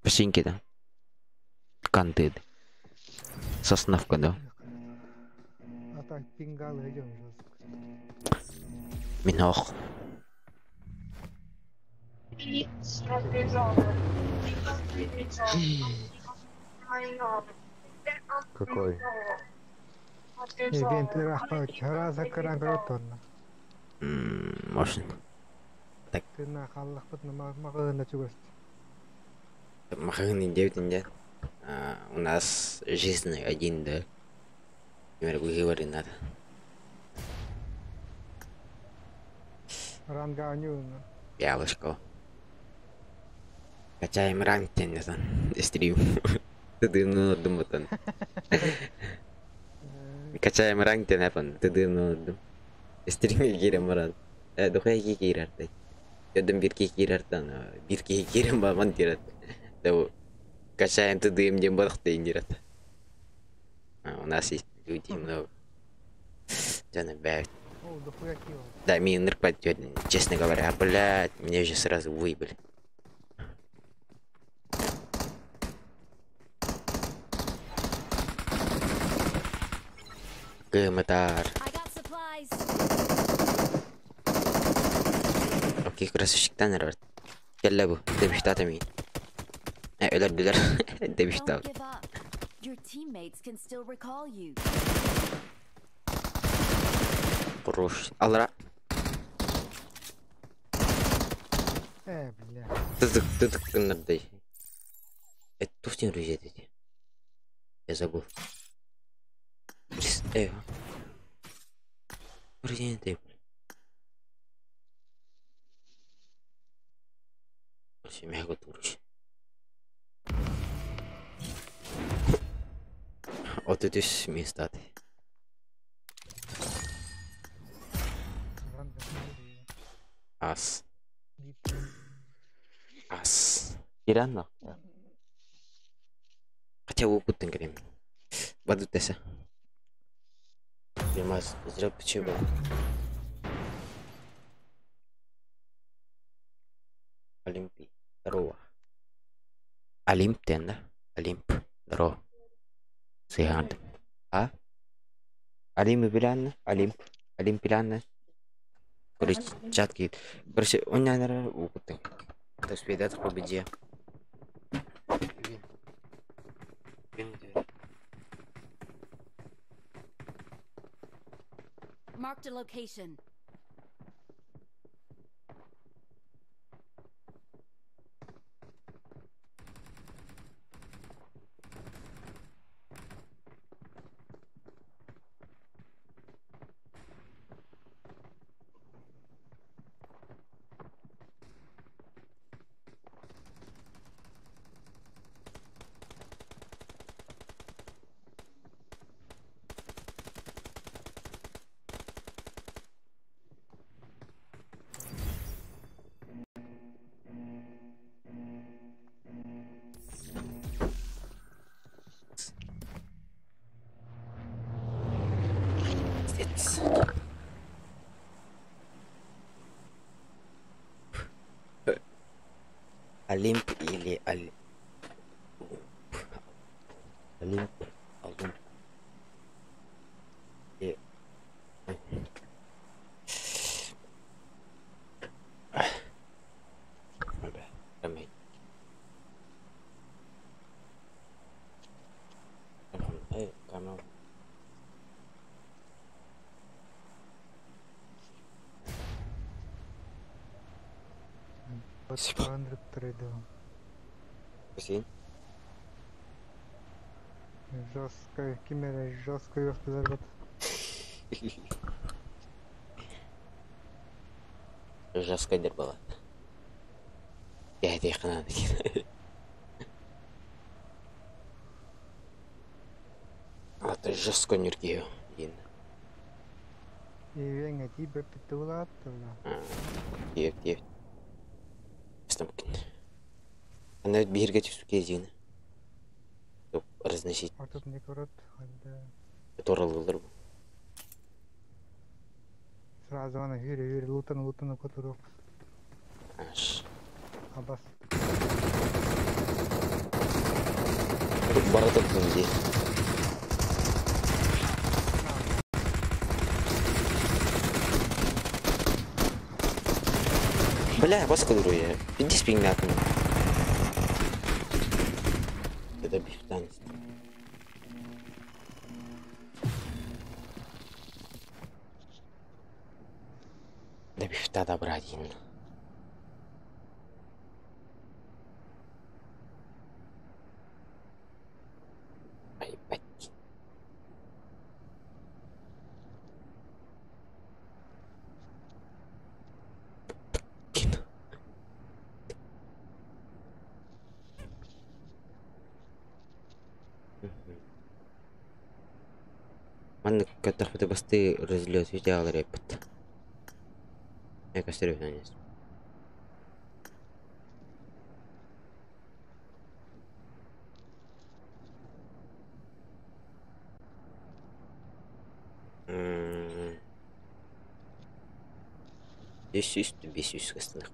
Пасинки, да? Канты. Сосновка, да? А так, пингал идем жестко. Минох. Какой? Можно. Так. Маханы 9 у нас жизнь один, да. Например, выговорить надо. Яблочко. Качаем ранг, стрим. Ты ну думаю. Качаем ранг, ты ну стрим киирэн баран. Духай киирэр. Йодом бир киирэр тан. Бир киирэн баман тират. Качаем тдм дем барахты индират. У нас есть люди много. Да, мне нырк честно говоря, блядь, меня же сразу выебали. Гэмэтар. Окей, красавчик танер. Келлебу, дебиштатами. Өлөрдүлөр. Дебиштат. Хорош. Алра. Э, бля. Тытык, тытык гыннардай. Это туох диэн эти? Я забыл. Президенты. Мягко туруш. 33 места. Ас. Ас. Иран Хотя укуттан кэлем. Бадутеса. Примаз зря почему. Олимпий. Здорово. Олимп тен, да? Олимп. Здорово. Сыгандым. А? Олимп биланна? Олимп. Олимп биланна? Короче, чат киит. Короче, он наверное, укуттан. То есть педат победе. Marked a location. Пиздец. Олимп или Олимп. Олимп. Олимп. И... Спасибо. Жестко, кимера жестко ёхтылар Жестко дер было. Я это их надо. А ты жестко нюркию. Ивеҥэ тиийбэппит улааттылар. Тиеп, тиеп. Ана биһиргэ түспүккэ дьиҥэ. Разносить. Ортот не көрөт, да. Торалылар бу. Сразу ана хүрэ хүрэ лутан лутан которок. Аш. Абас. Бара турдум дии. Бля, баскалыру я. Иди спингнатым. Это бифтан. Да бифта добра один. Ай, бать. Маннык көтөхпүтэ бастыы разлет видеолар эппит. Эка серьезно. Здесь есть бес үс кастынах.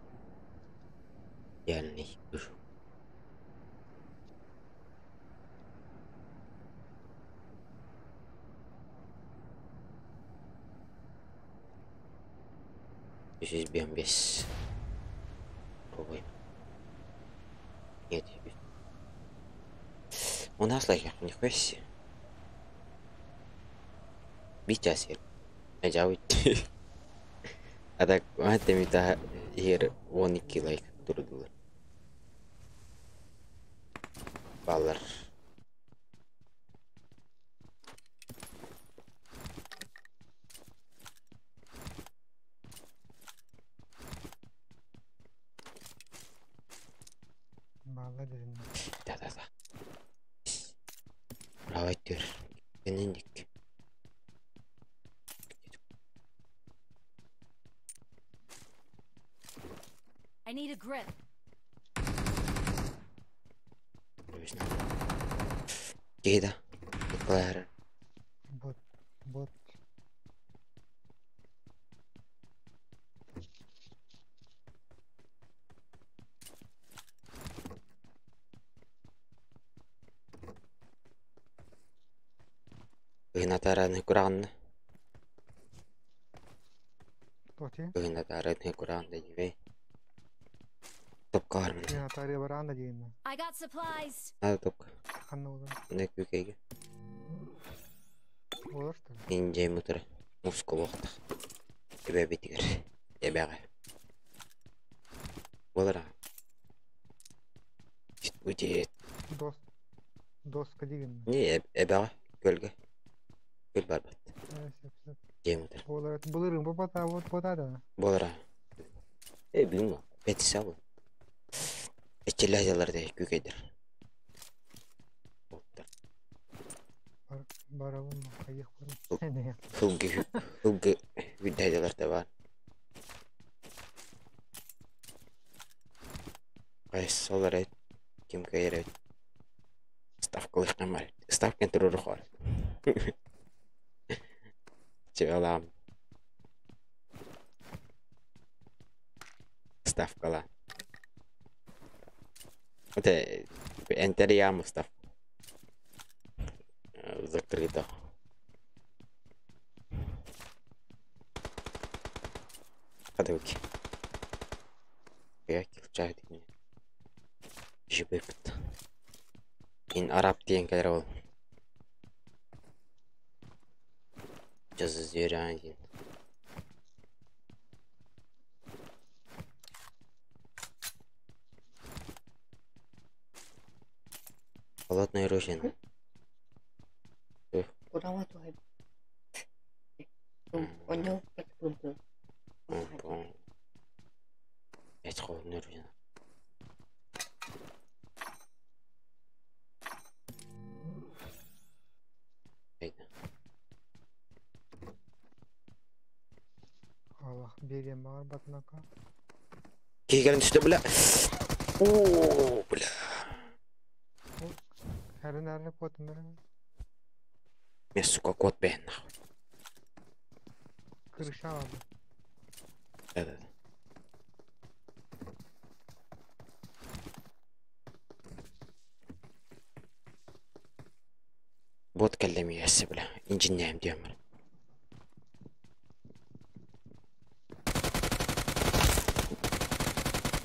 Идеальный душу. Здесь бьем без. Пробуем. Нет. У нас лайк, нихуя себе. Битя сир. А так, мата мита хер 12 лайк. Турдулар. Баллар. Баалла дедим. Да да да. Правай түр. Кенендик. I need a grip. Киһи да. Николай Бот. Бот. Ыһынатараны кураҕанна. Тоти. Ыһынатараны кураҕан да дьүбэй. Топка бармын. Ыһынатары бараан да диэннэ. I got supplies. Надо топка. Ханна болар? Не күүкэйгэ. Болар что ли? Инжей мутара. Муска буохтах. Эбэ битигэр. Эбэҕэ. Болара. Үтиэт. Дос. Доска дигин. Не эбэҕэ. Көлгө. Көл барбат. Сөп сөп. Дьей мутара. Болар. Былырын бу бата вот бота да. Болара. Э билим. Бетисе бу. Эчелләһ да күүкэйдер. Оттар. Бар барабын кайык бар. Не. Хылгы хылгы үдәйдәләр дә бар. Кайсылар әйт, кем кәйер әйт. Ставкалык бар. Ставка турыр хор. Чыгалам. Ставкала. Это энтериам став. Закрыто. Кадыки. Я килчайт мне. Жибепт. Ин араб диэн кэлэр ол. Жазы диэн. Холодное оружие. Курава туһай. Оньо пат. Это холодное оружие. Айда. Аллах берем бар батнака. Кигерин түстө бля. О, бля. Хәрін әрі потыныр. Мен, сука, кот бен нахуй. Крыша алды. Да, да, да. Бот кэллэми яссы, бля. Инженерим диэмэр.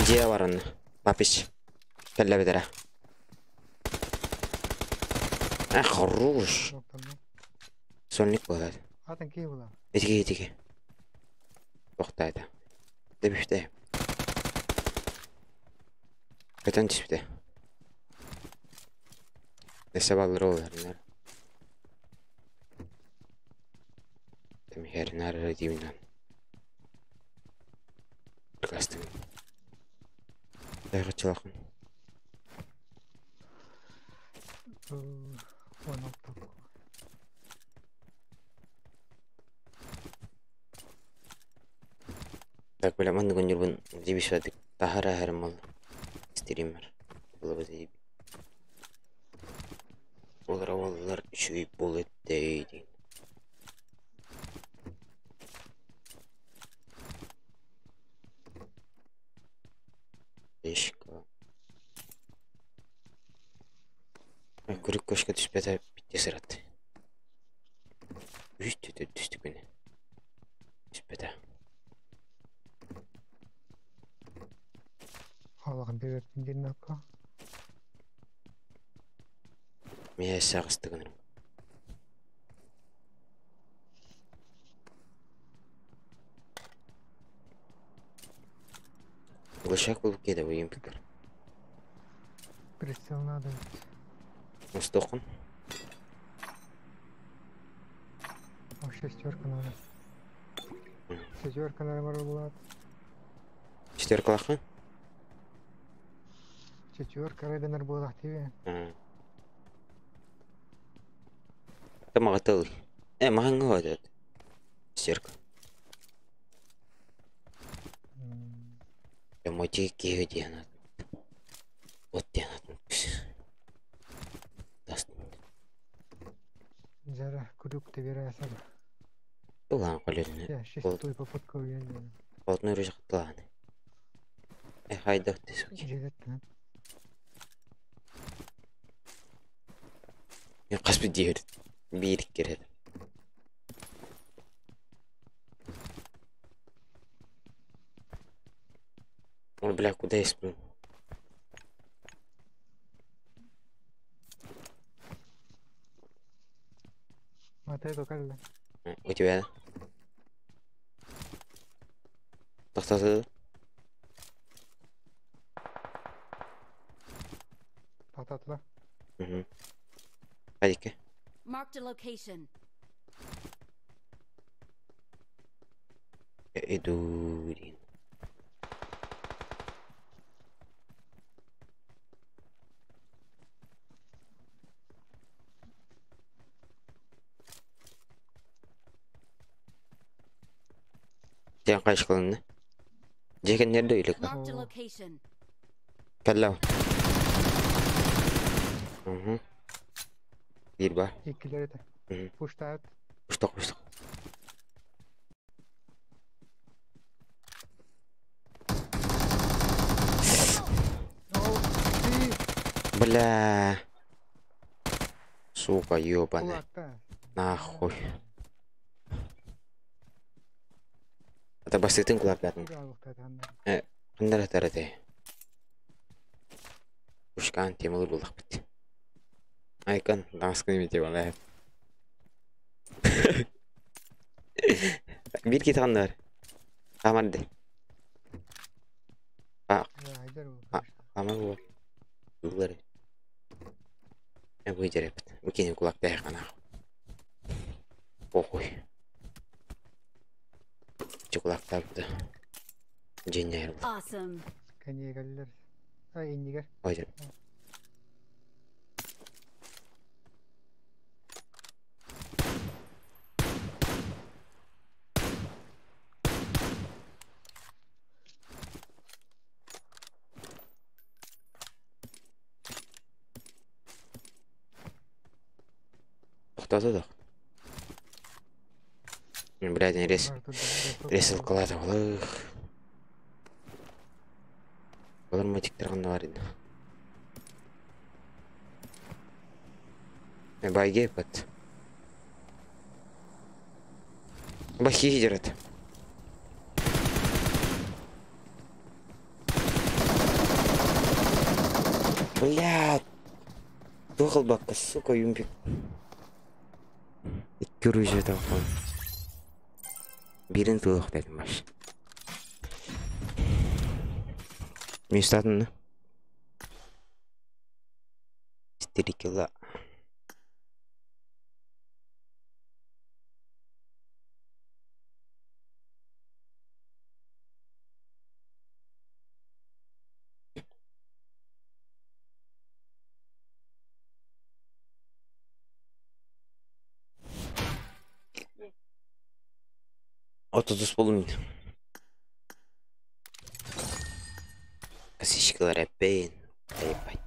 Дьиэ баран. Папич. Кэллэ битэрэ. А, хорош. Сольник буолар. Атын кей була. Итиги итиги. Тоқтайды. Деп үште. Көтөн түспүтэ. Эсэ баллар оларынар. Темихеринар дивинан. Кастым. Тайгачылахын. 16. Так, бля, манны гонюрбун дибишвадык. Тахара хармал. Стример. Было бы Олар олар үчүгэй буолуо дейдин. Бешка. Көрүк көшкө түспөтө битте сырат. Үч түстүк мени. Түспөтө. Аллах беретін дернака. Мен сагыстыгынырым. Глушак булуп киэдэ бу юмпиктер. Прицел надо. Мостуоххун. О, шестерка надо. Шестерка надо была. Четверкалааххын? Четверка райденер буолах тебе. Тамаҕа Э, маһаҥҥа оҕотот. Шестерка. Мотик киһи диэн от диэн Жара курюк ты верасар. Тулаан колерine. Я шестой попытка уверен. Отну рыжықтылааны. Э, хайдах ты, суки. Жегеттен. Хас bir diğer bir kere. Ой, бля, куда я сплю? Вот это как У тебя? Тохтатı. Patlatla. Hı. Hadi ki. Marked a location. Иду. Сен кайшкылынны. Жекен нерде үйлік? Marked a location. Каллау. Угу. Bir бар. Иккилер это. Мгм. Пуштаат. Уштак, уштак. О, ты! Бля. Сука, ёбаная. Кулакта. Нахуй. Это бастытын кулаклатын. Кындар атарате. Ушкан темалыр булдак бит. Айкан, дамаскын мете бала. Бир кит кандар. Камарды. А, Ама бу. Булар. Э бу жереп. Бу кени кулак тайкана. Похуй. Чукулак тапты. Женер. Awesome. Канегаллер. А, иннигер. Ой, жереп. Тоқтады да. Блядь, рес. Ресил кылады олых. Олар мотиктер ғана бар еді. Байге бат. Бахи дерет. Бля. Тухал бакка, сука, юмпик. Икки оружие тапқан. Бирин туох дедим баш. Мен ұстадым да. 4 кило. Otuz болум. Косичкалар эппейн. Ебать.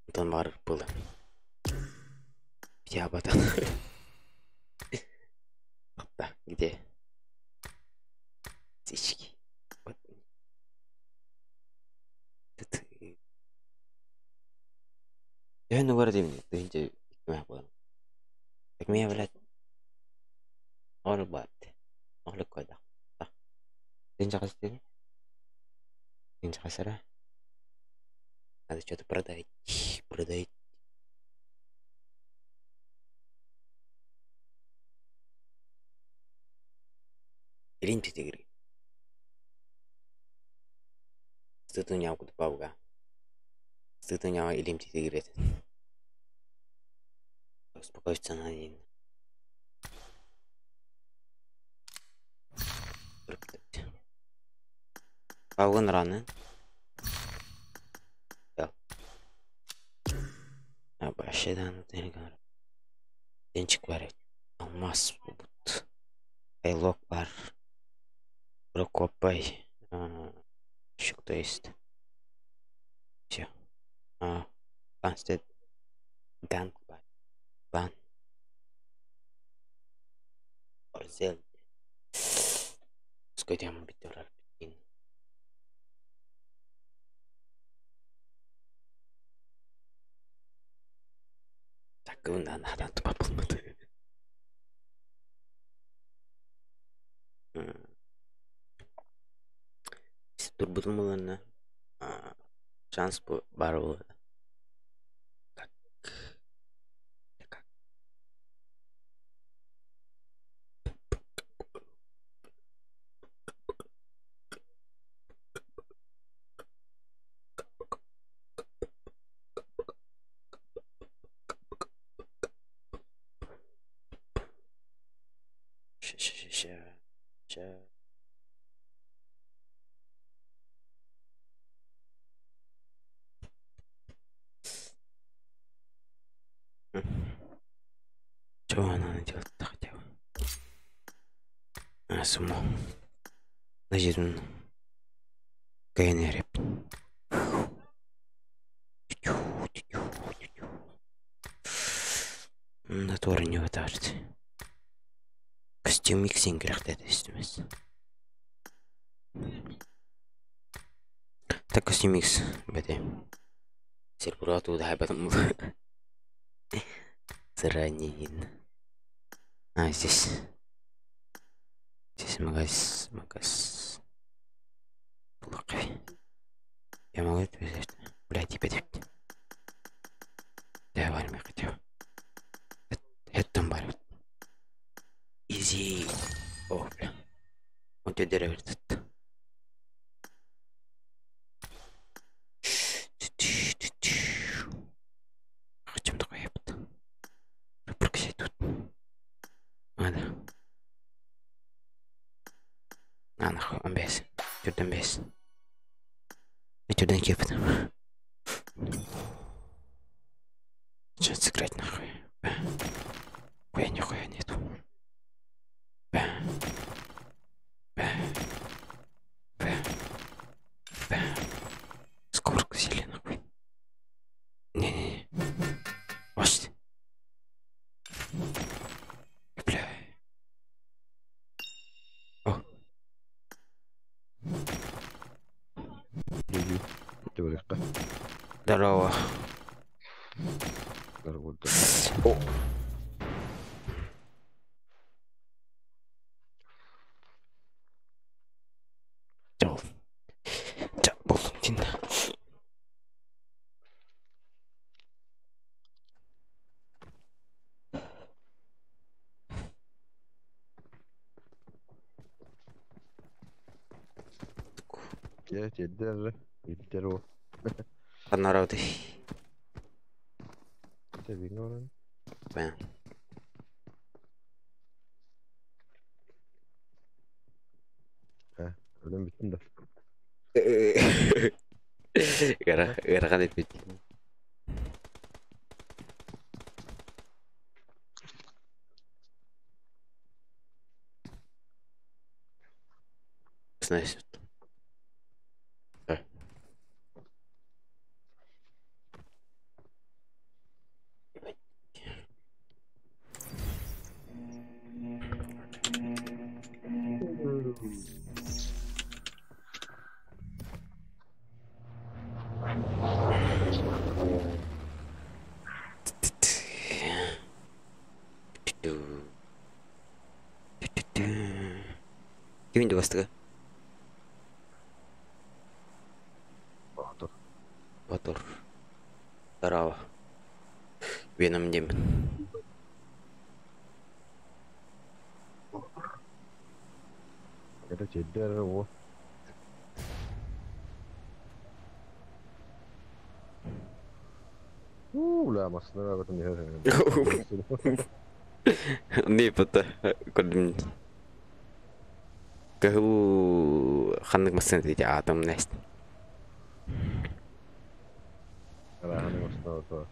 Онтон бар было. Я батан. Да, где? Косички. Вот. Тут. Я не говорю, ты не Меня, блядь. Ол бат. Ол кода. Ты не Ты Надо что-то продать. Продать. Илин титигири. Стытыняв кутпауга. Стытыняв илим титигирет. Успокоиться на один. Пауган раны. Денчик бар. Алмаз бут. Айлок бар. Прокопай. Еще кто есть. Все. Констет. Ганг бар. Бан. Орзел. Скотям битурар. Турбутум шанс бар было. Как? Как? Ща. Чего она делать-то хотела? А, сумму. Значит, КНР. Натура не вытарит. Костюм иксин грехтет истимес. Так костюм икс бете. Серпурату да потом. Заранее видно. А, здесь. Здесь магаз. Магаз. Плохо. Я могу это взять? Блядь, теперь. Давай, я хотел. Это там бар. Изи. О, бля. Он тебе деревья тут. Хотим такой ебать. Тут. Надо. На нахуй, он без. Тюрден без. И тюрден кипит. Сейчас сыграть нахуй. Хуя нихуя нету. Б. Б. Б. Б. Скорку сели нахуй. Не-не-не. Вот. Бля. О. Здорово. Здорово. О. Я тебе даже интервью. Однородый. Понятно. Өлім біттім да. Гара деп бит. Значит. Кимин бастыга? Батыр. Батыр. Здорово. Веном демон. Это тиэрдэр эрэ уол. Уу, бля, массыына бөҕөтүн иһэр. Не это көрдүм. Кыһыл ханнык массыына диэти аатым нэст. Арааһаны массыына то.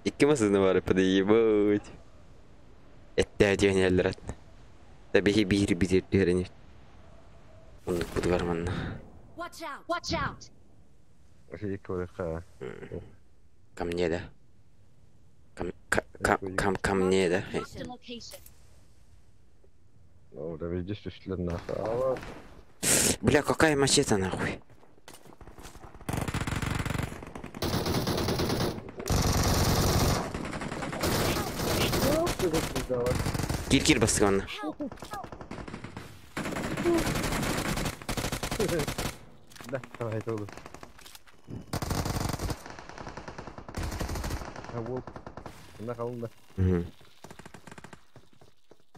Икки массыына бар подъебать. Эттээ диэн иһэллэр ат. Да биһи биир биир түһэрин. Оннук бутугар манна. Watch out! Watch out! Икки көрөххө. Ко мне, да? Ко, ко, ко, ко мне, да? Marked a location. О, да видишь, түстүлэр нахуй. Бля, какая мачете нахуй? Кир кир бастыган. Help! Да, давай, это А волк. На холм, Угу.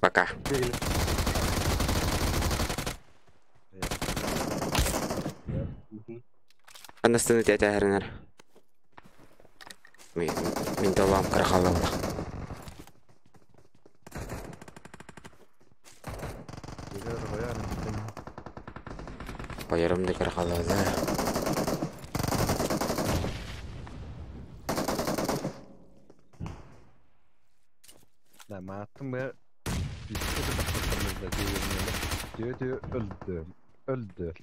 Пока. Анастыны тәтәһәренер. Мин мин талам кырхалалла. Bayarım da kırхалалла. Да, мааттым бе. Diyor diyor öldü. Öldü.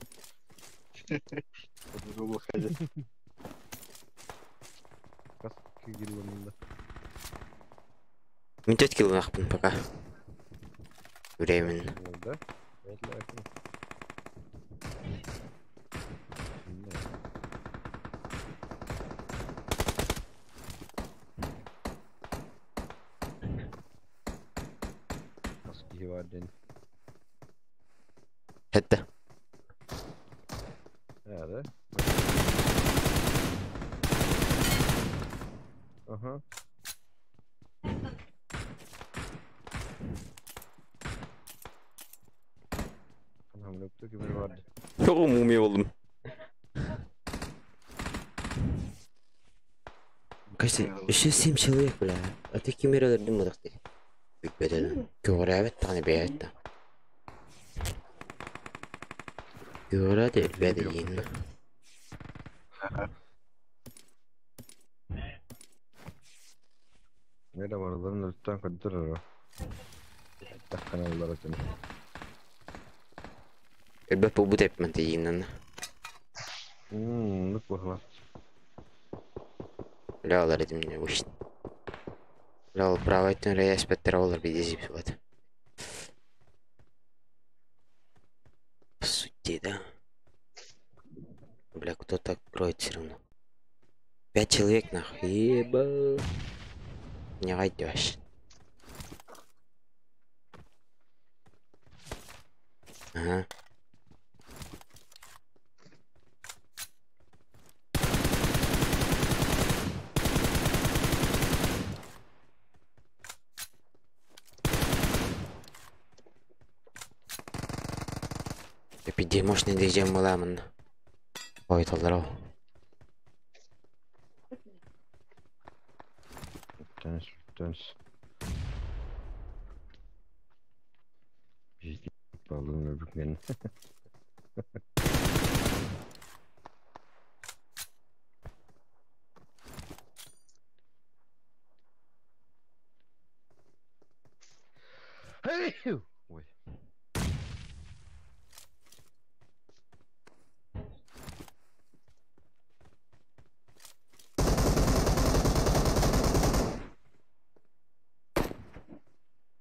Kas кигилленде. Мин 4 кило нахпын пока. Временно. Да? Kas киһи бар ден. Хетте. Да, Ага. Anam löptü gibi vardı. Çok mumya oldum. Кажется, еще 7 человек, бля. А ты кемералар дым ты. Беден. Көрәбет таны бәйт. Көрәт бәд ин. Nerede var adamın lütfen kadir. Takkan Allah seni. Элбәт бу деп мен тейиннен. Лүп бахла. Бля, алар едим не вышт. Бля, ол право айттын рейс беттер олар бидезип вот. По сути, да. Бля, кто-то кроет все равно. 5 человек нахуй. Еба. Не гайдешь. Ага. Эпидемошный дежем буламын. Ой, толдырау. Тönс, тönс. Balığın öbürlerini. Hey! Ой.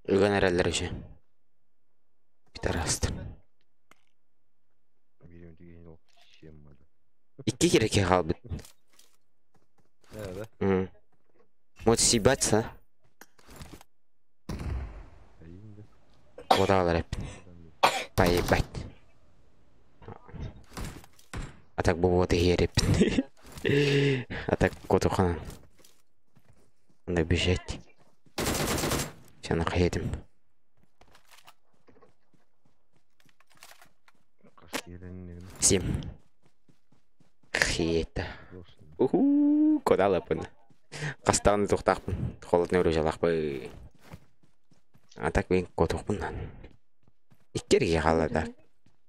Ыган эрэллэр еще. Пидораст. Birim деген ол чем мады. Икки кереке қалбыт. Да, да. Может съебаться? Айында. Куда рэп. Поебать. А так бы вот и рэп. А так котухана. Надо бежать. Сейчас нахуй едем. 7. Хиета. Уху, кодалапын. Хастаҕын тохтаахпын. Холодный оружиялаахпын. А так мен котохпун. Икки эрге хаалла да.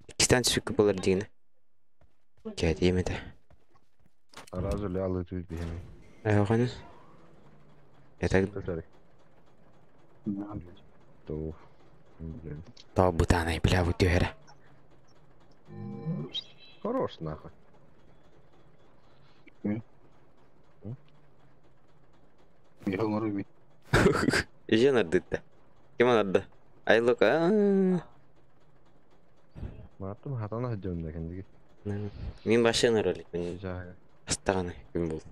Иккистэн сүккү болар дигини. Кээтием этэ. Аразы лялы тут бихеми. Эйоҕаны. Это То. Блин. То бутанай, бля, вот түһэрэ. Хорош нахуй. Ижен ардытта. Ким арды? Айлык. Мартым хатана хөддөмдө кендиги. Мин башын ролик. Мин астаганы күн бол.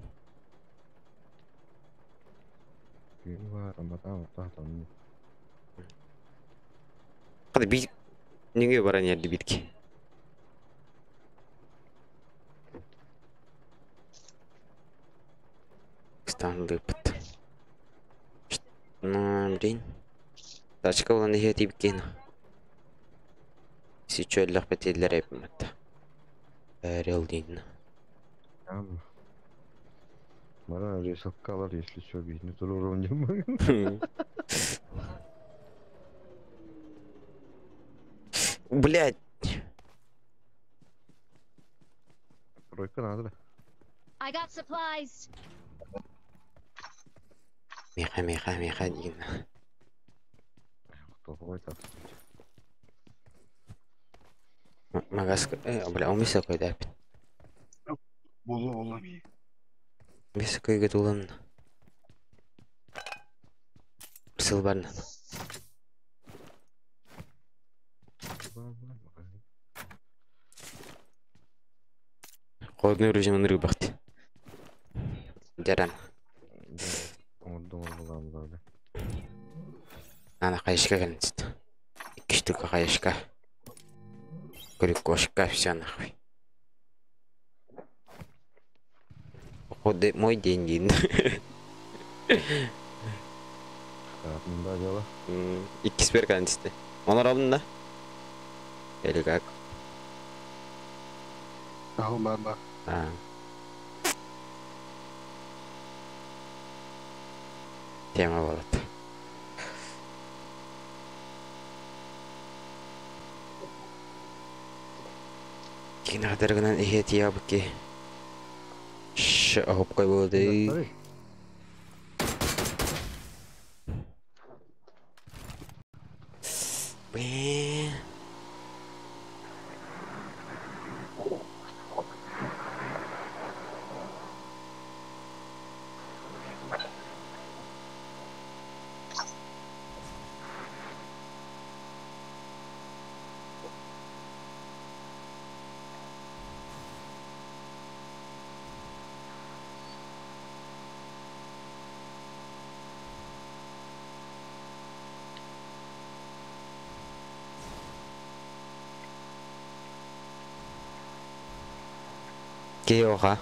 Күн бар, аматан хатан. Кады би неге баран yerdi битки. Станлыпт. Ну, блин. Тачка болан ихе тибкен. Сичөллөх бетеллер эпимет. Эрел дейін. Мара рисовкалар, если что, видно, то уровнем. Блять. Тройка надо. I got supplies. Меха, меха, меха дейін. Магаз, бля, он високой да. Болла болла ми. Високой гытулан. Сылбарна. Холодный режим рыбахты. Жаран. Ана кайышка келинчит. Икки штука кайышка. Крюкошка, все нахуй. Походу, мой день дейін. Да, дело. Икки бер калинчит. Онор алдын да? Или как? Ага, бар бар. А. Тема болады. Кинадаргынан ихет ябки. Ш, хоп кой болды. Блин. Кеоха.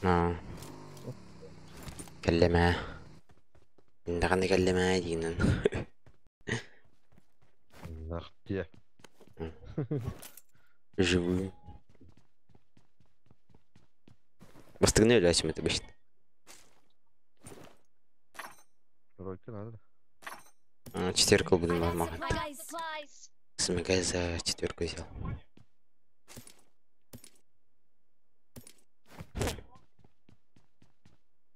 А. Кэллэмэ. Индаҕаны кэллэмэ диинэн. Нахте. Живую. Бастыгны өлөсүм это бышт. Тройка надо. Четверку буду I got махать. supplies. Смогай за четверку взял.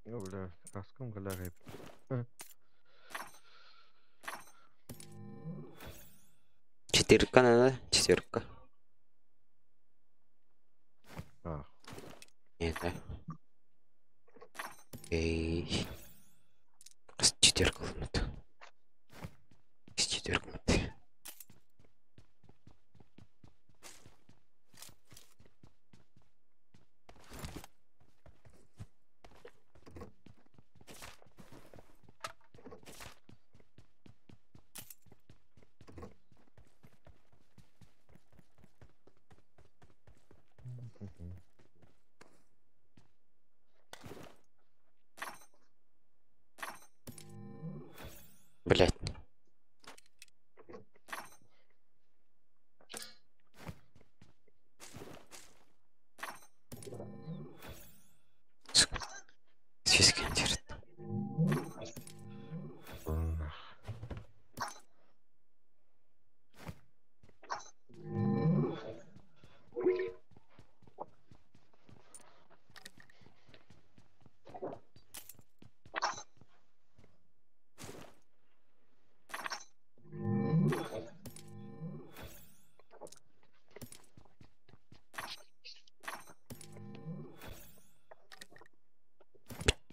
Ну, бля, каском галягай. Четырка надо? Четверка. А. Нет, да? Эй. Четверка лымыт. Четверка мыт.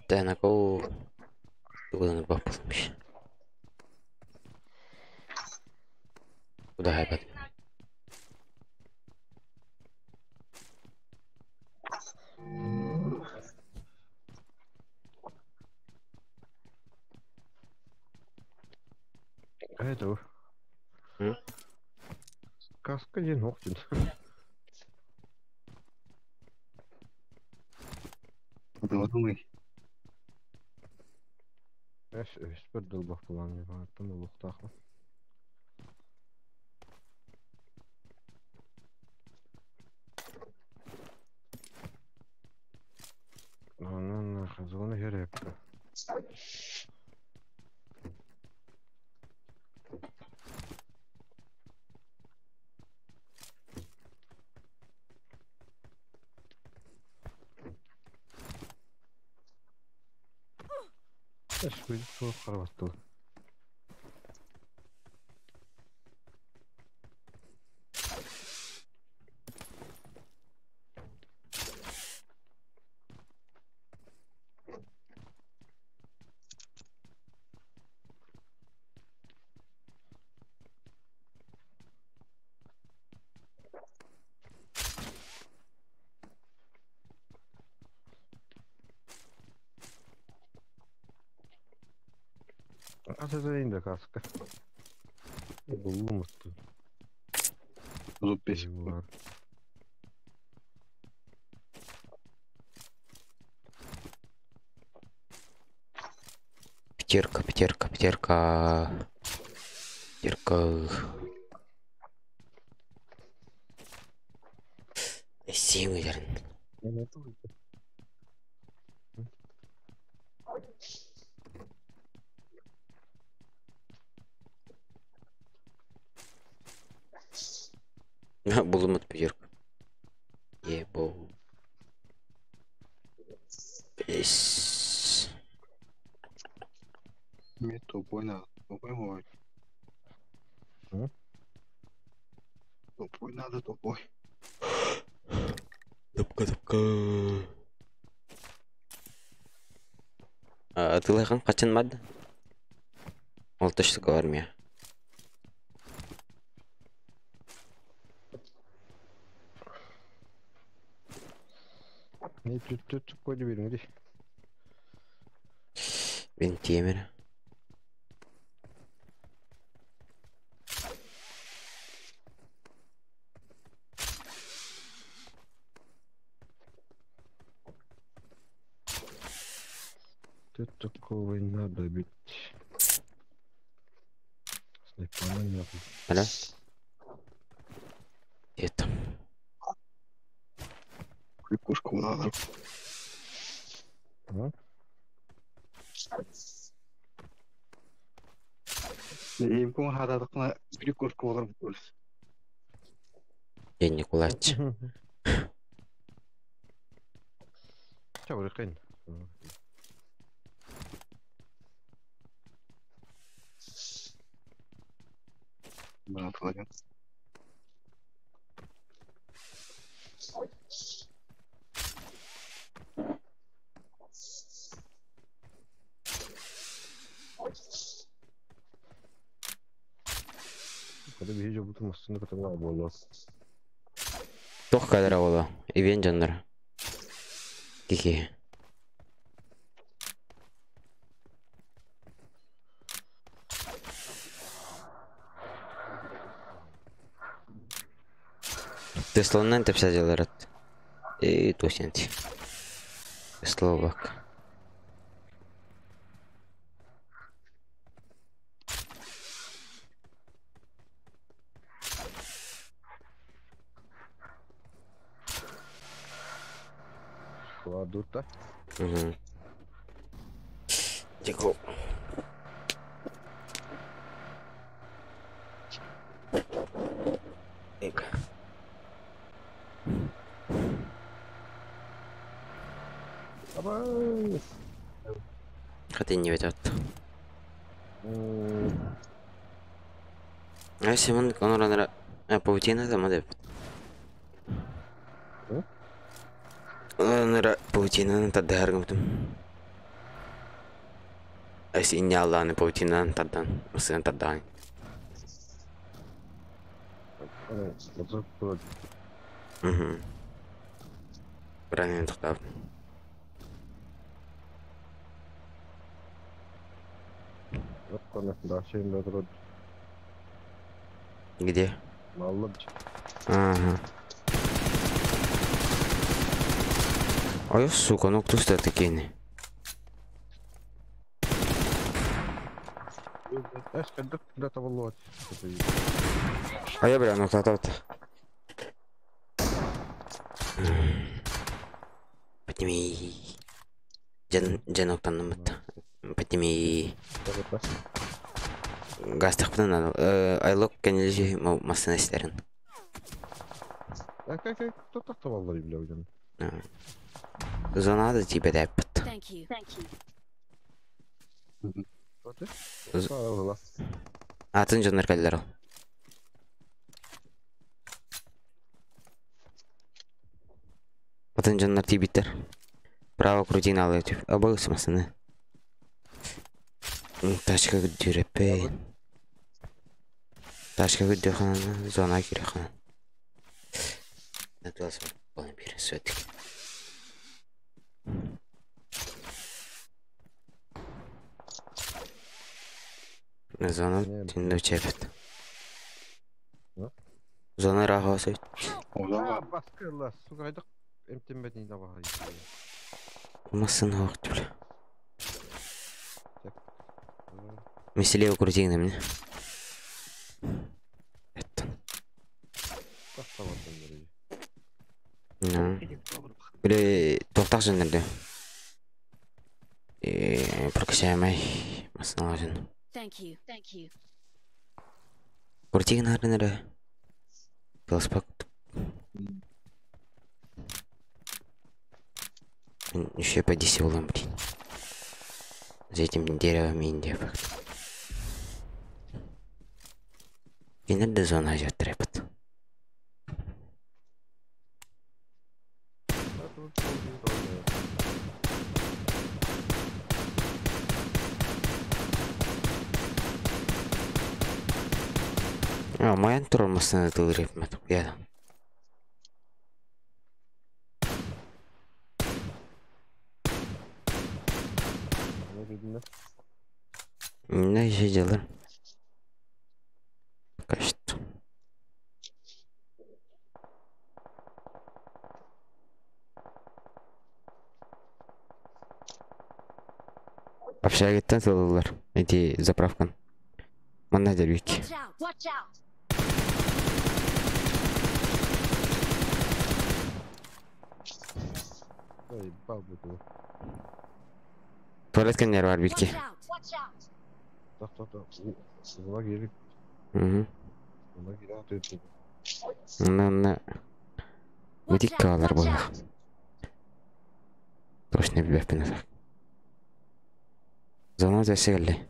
Тэнако. Тугунан баппылмыш. Куда хайбат? Это. Каска один охтин. Подумай. Эш, эш, бір дылбақ болан мен аттым улуқтақы. Анан хазуны хереп. Эш, көз суық қарабатты. Ата каска. Булумутtu. Зуб песик. Пятерка, пятерка, пятерка. Пятерка. Симы, наверное. Булумут пятерка. Ебоу. Бес. Мне тупой надо. Тупой мой. Тупой надо, тупой. Тупка, тупка. Атылайхан қачан мады? Ол штука бар ме? Не түт түт койду бериң ди. Мен темір. Тут такого не надо бить. Снайпана нет. Алло? Это. Прикушку надо. А? Им хададыкна прикушку олар болс. Я не кулач. Чабыр кыйын. Братладен. Когда биһи жобутун мастыны кытыла болот. Тох кадра боло. Ивен жаннар. Кихи. Тесланнан тепсәзелер ат. Эй, тосенти. Словак. Кладут, да? Угу. Тихо. Эк. Абай! Хотя не ведет. А Симон Конор паутина там адеп. Нара паутина таддаргам там. Инне аллааны паутинан тардан, массыынан тардаан. Угу. Бранен тохтаабыт. Где? Ага. Ой, сука, ну кто что такие? А я бля, ну кто-то. Подними. Джен Подними. Газ тахпынан надо. Айлок кенелжи массына стерин. Кто так валлы бля уйден? Зона да тебе депт. Thank you. Thank you. Атын жоннор кэллэр ол. Атын жоннор тиибиттэр. Право крути алы түп. Абы масыны. Тачка күддүреппей. Тачка күддү зона кире хана. Натуалсы полный бир сөтик. Зона тинду чепет. Зона рахасы. Баскырла, сука, айдак эмтембетин да бар. Масын хоқты бля. Меселе крутигна мне. Это. Ну. Бля, тоқтақ жөнелді. Прокачаемай. Масын алажын. Thank you. Thank you. Крутигна арыныры. Велоспак. Еще по 10 улам, блин. За этим деревом Индия факт. И надо зона идет трепет. А, моя тормозная тылреп, я. Не еще делаю. Пока что. Общагиттан тылылар. Эти заправкан. Манна дербик. Watch out. Watch out. Туалет кеннер бар битки. Watch out. Watch out. Так, так, так. Ула керек. Угу. Ула керек. На на. Бутик калар була. Точно билбеппин азак. Зона зәсегелли.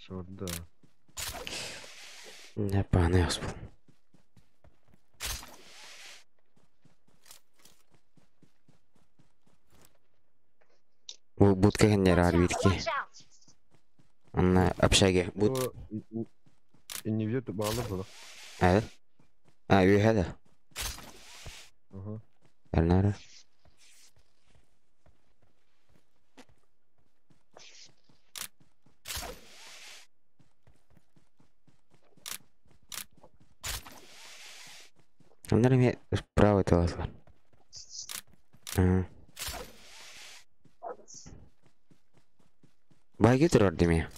Да. Не паны оспул. Бу будка кеннер бар битки. Анна общаге бут. Не вьет балы было. А? А, үйһәдә. Ага. Эрнара. Аннары ме правый таласлар. Ага. Байги турар деме.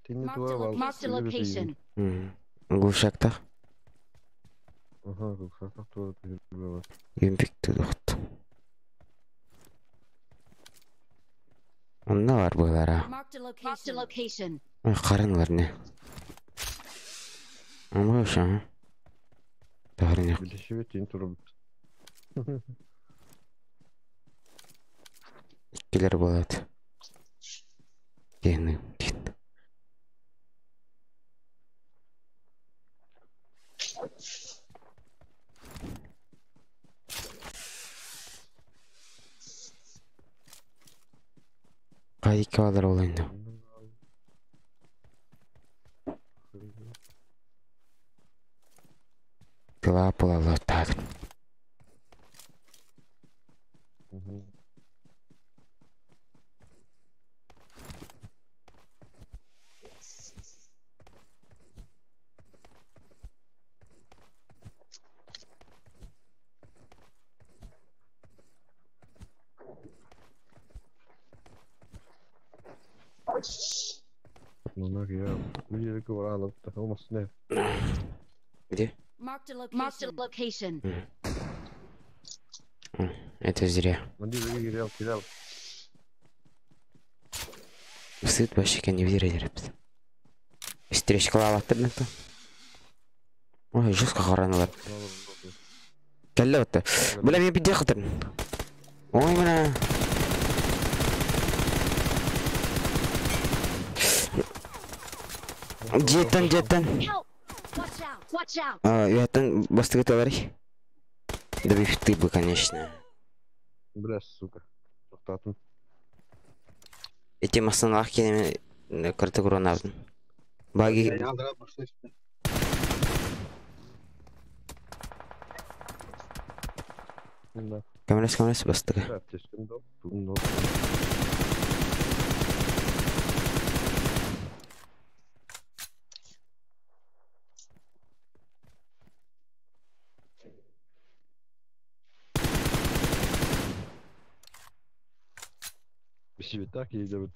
Тени туа бал. Marked a location. Глушакта. Ага, глушакта туа бар. Юмпик тудухт. Онна бар булара. Marked a location. Карынлар не. Ама ошо. Тахрын Билешибет тени туруп. Иккилер болот. Дени. Икки ол инде. Тыла пулалаттаатын. Где? Marked a location. Это зря. Сыт вообще не видели. Встречка лаваттыр мен. Ой, жестко хараналар. Кэллэ отта. Бля, мен пиде хатырын. Ой, бля. Жеттен, жеттен. Help! Watch out! Watch out! А, я там бастыгы товарищ. Да ты бы, конечно. Бля, сука. Тоқтатын. Эти масыналар кеме карты куронардын. Баги Да. Камерас, камерас бастыгы. Бля, аптечкам дал. Тун дал. Себе так едет.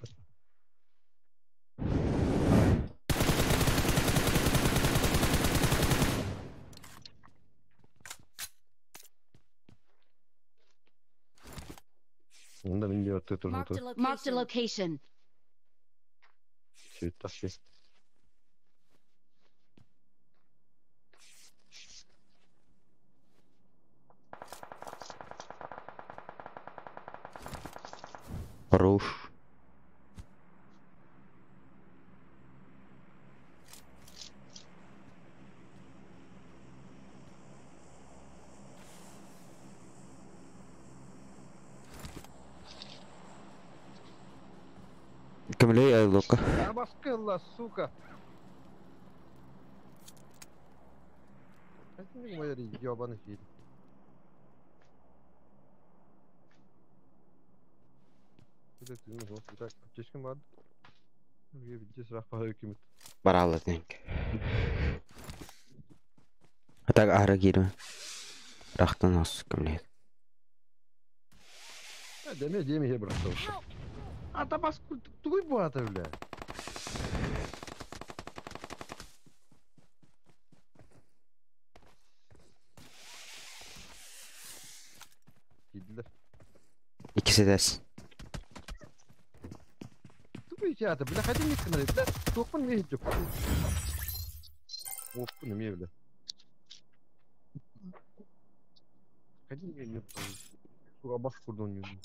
Онда мен де өтті тұрмын тұр. Marked a location. Сөйтті ақ Хорош. Кемлей айлока. Абаскылла, сука. Это не моя ебаный фильм. Это ты, ну, вот, так, аптечкам бар. Видите, сразу пара кимит. Баралла тенк. А так ара кирме. Рахтан ос кемлей. Деме, деме, я брат. Help! А табаску, туй бата, бля. Кидлер. Икisi дес. Туй театр, бля, хотя не канал, бля, топан не идет. Опа, не мне, бля. Хотя не не Абаш курдон не.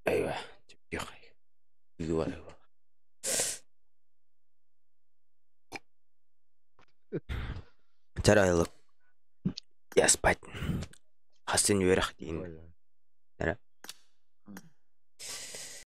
Айва. Айва. Айва. Второй лук. Я спать. Хасан верх дин. Ой,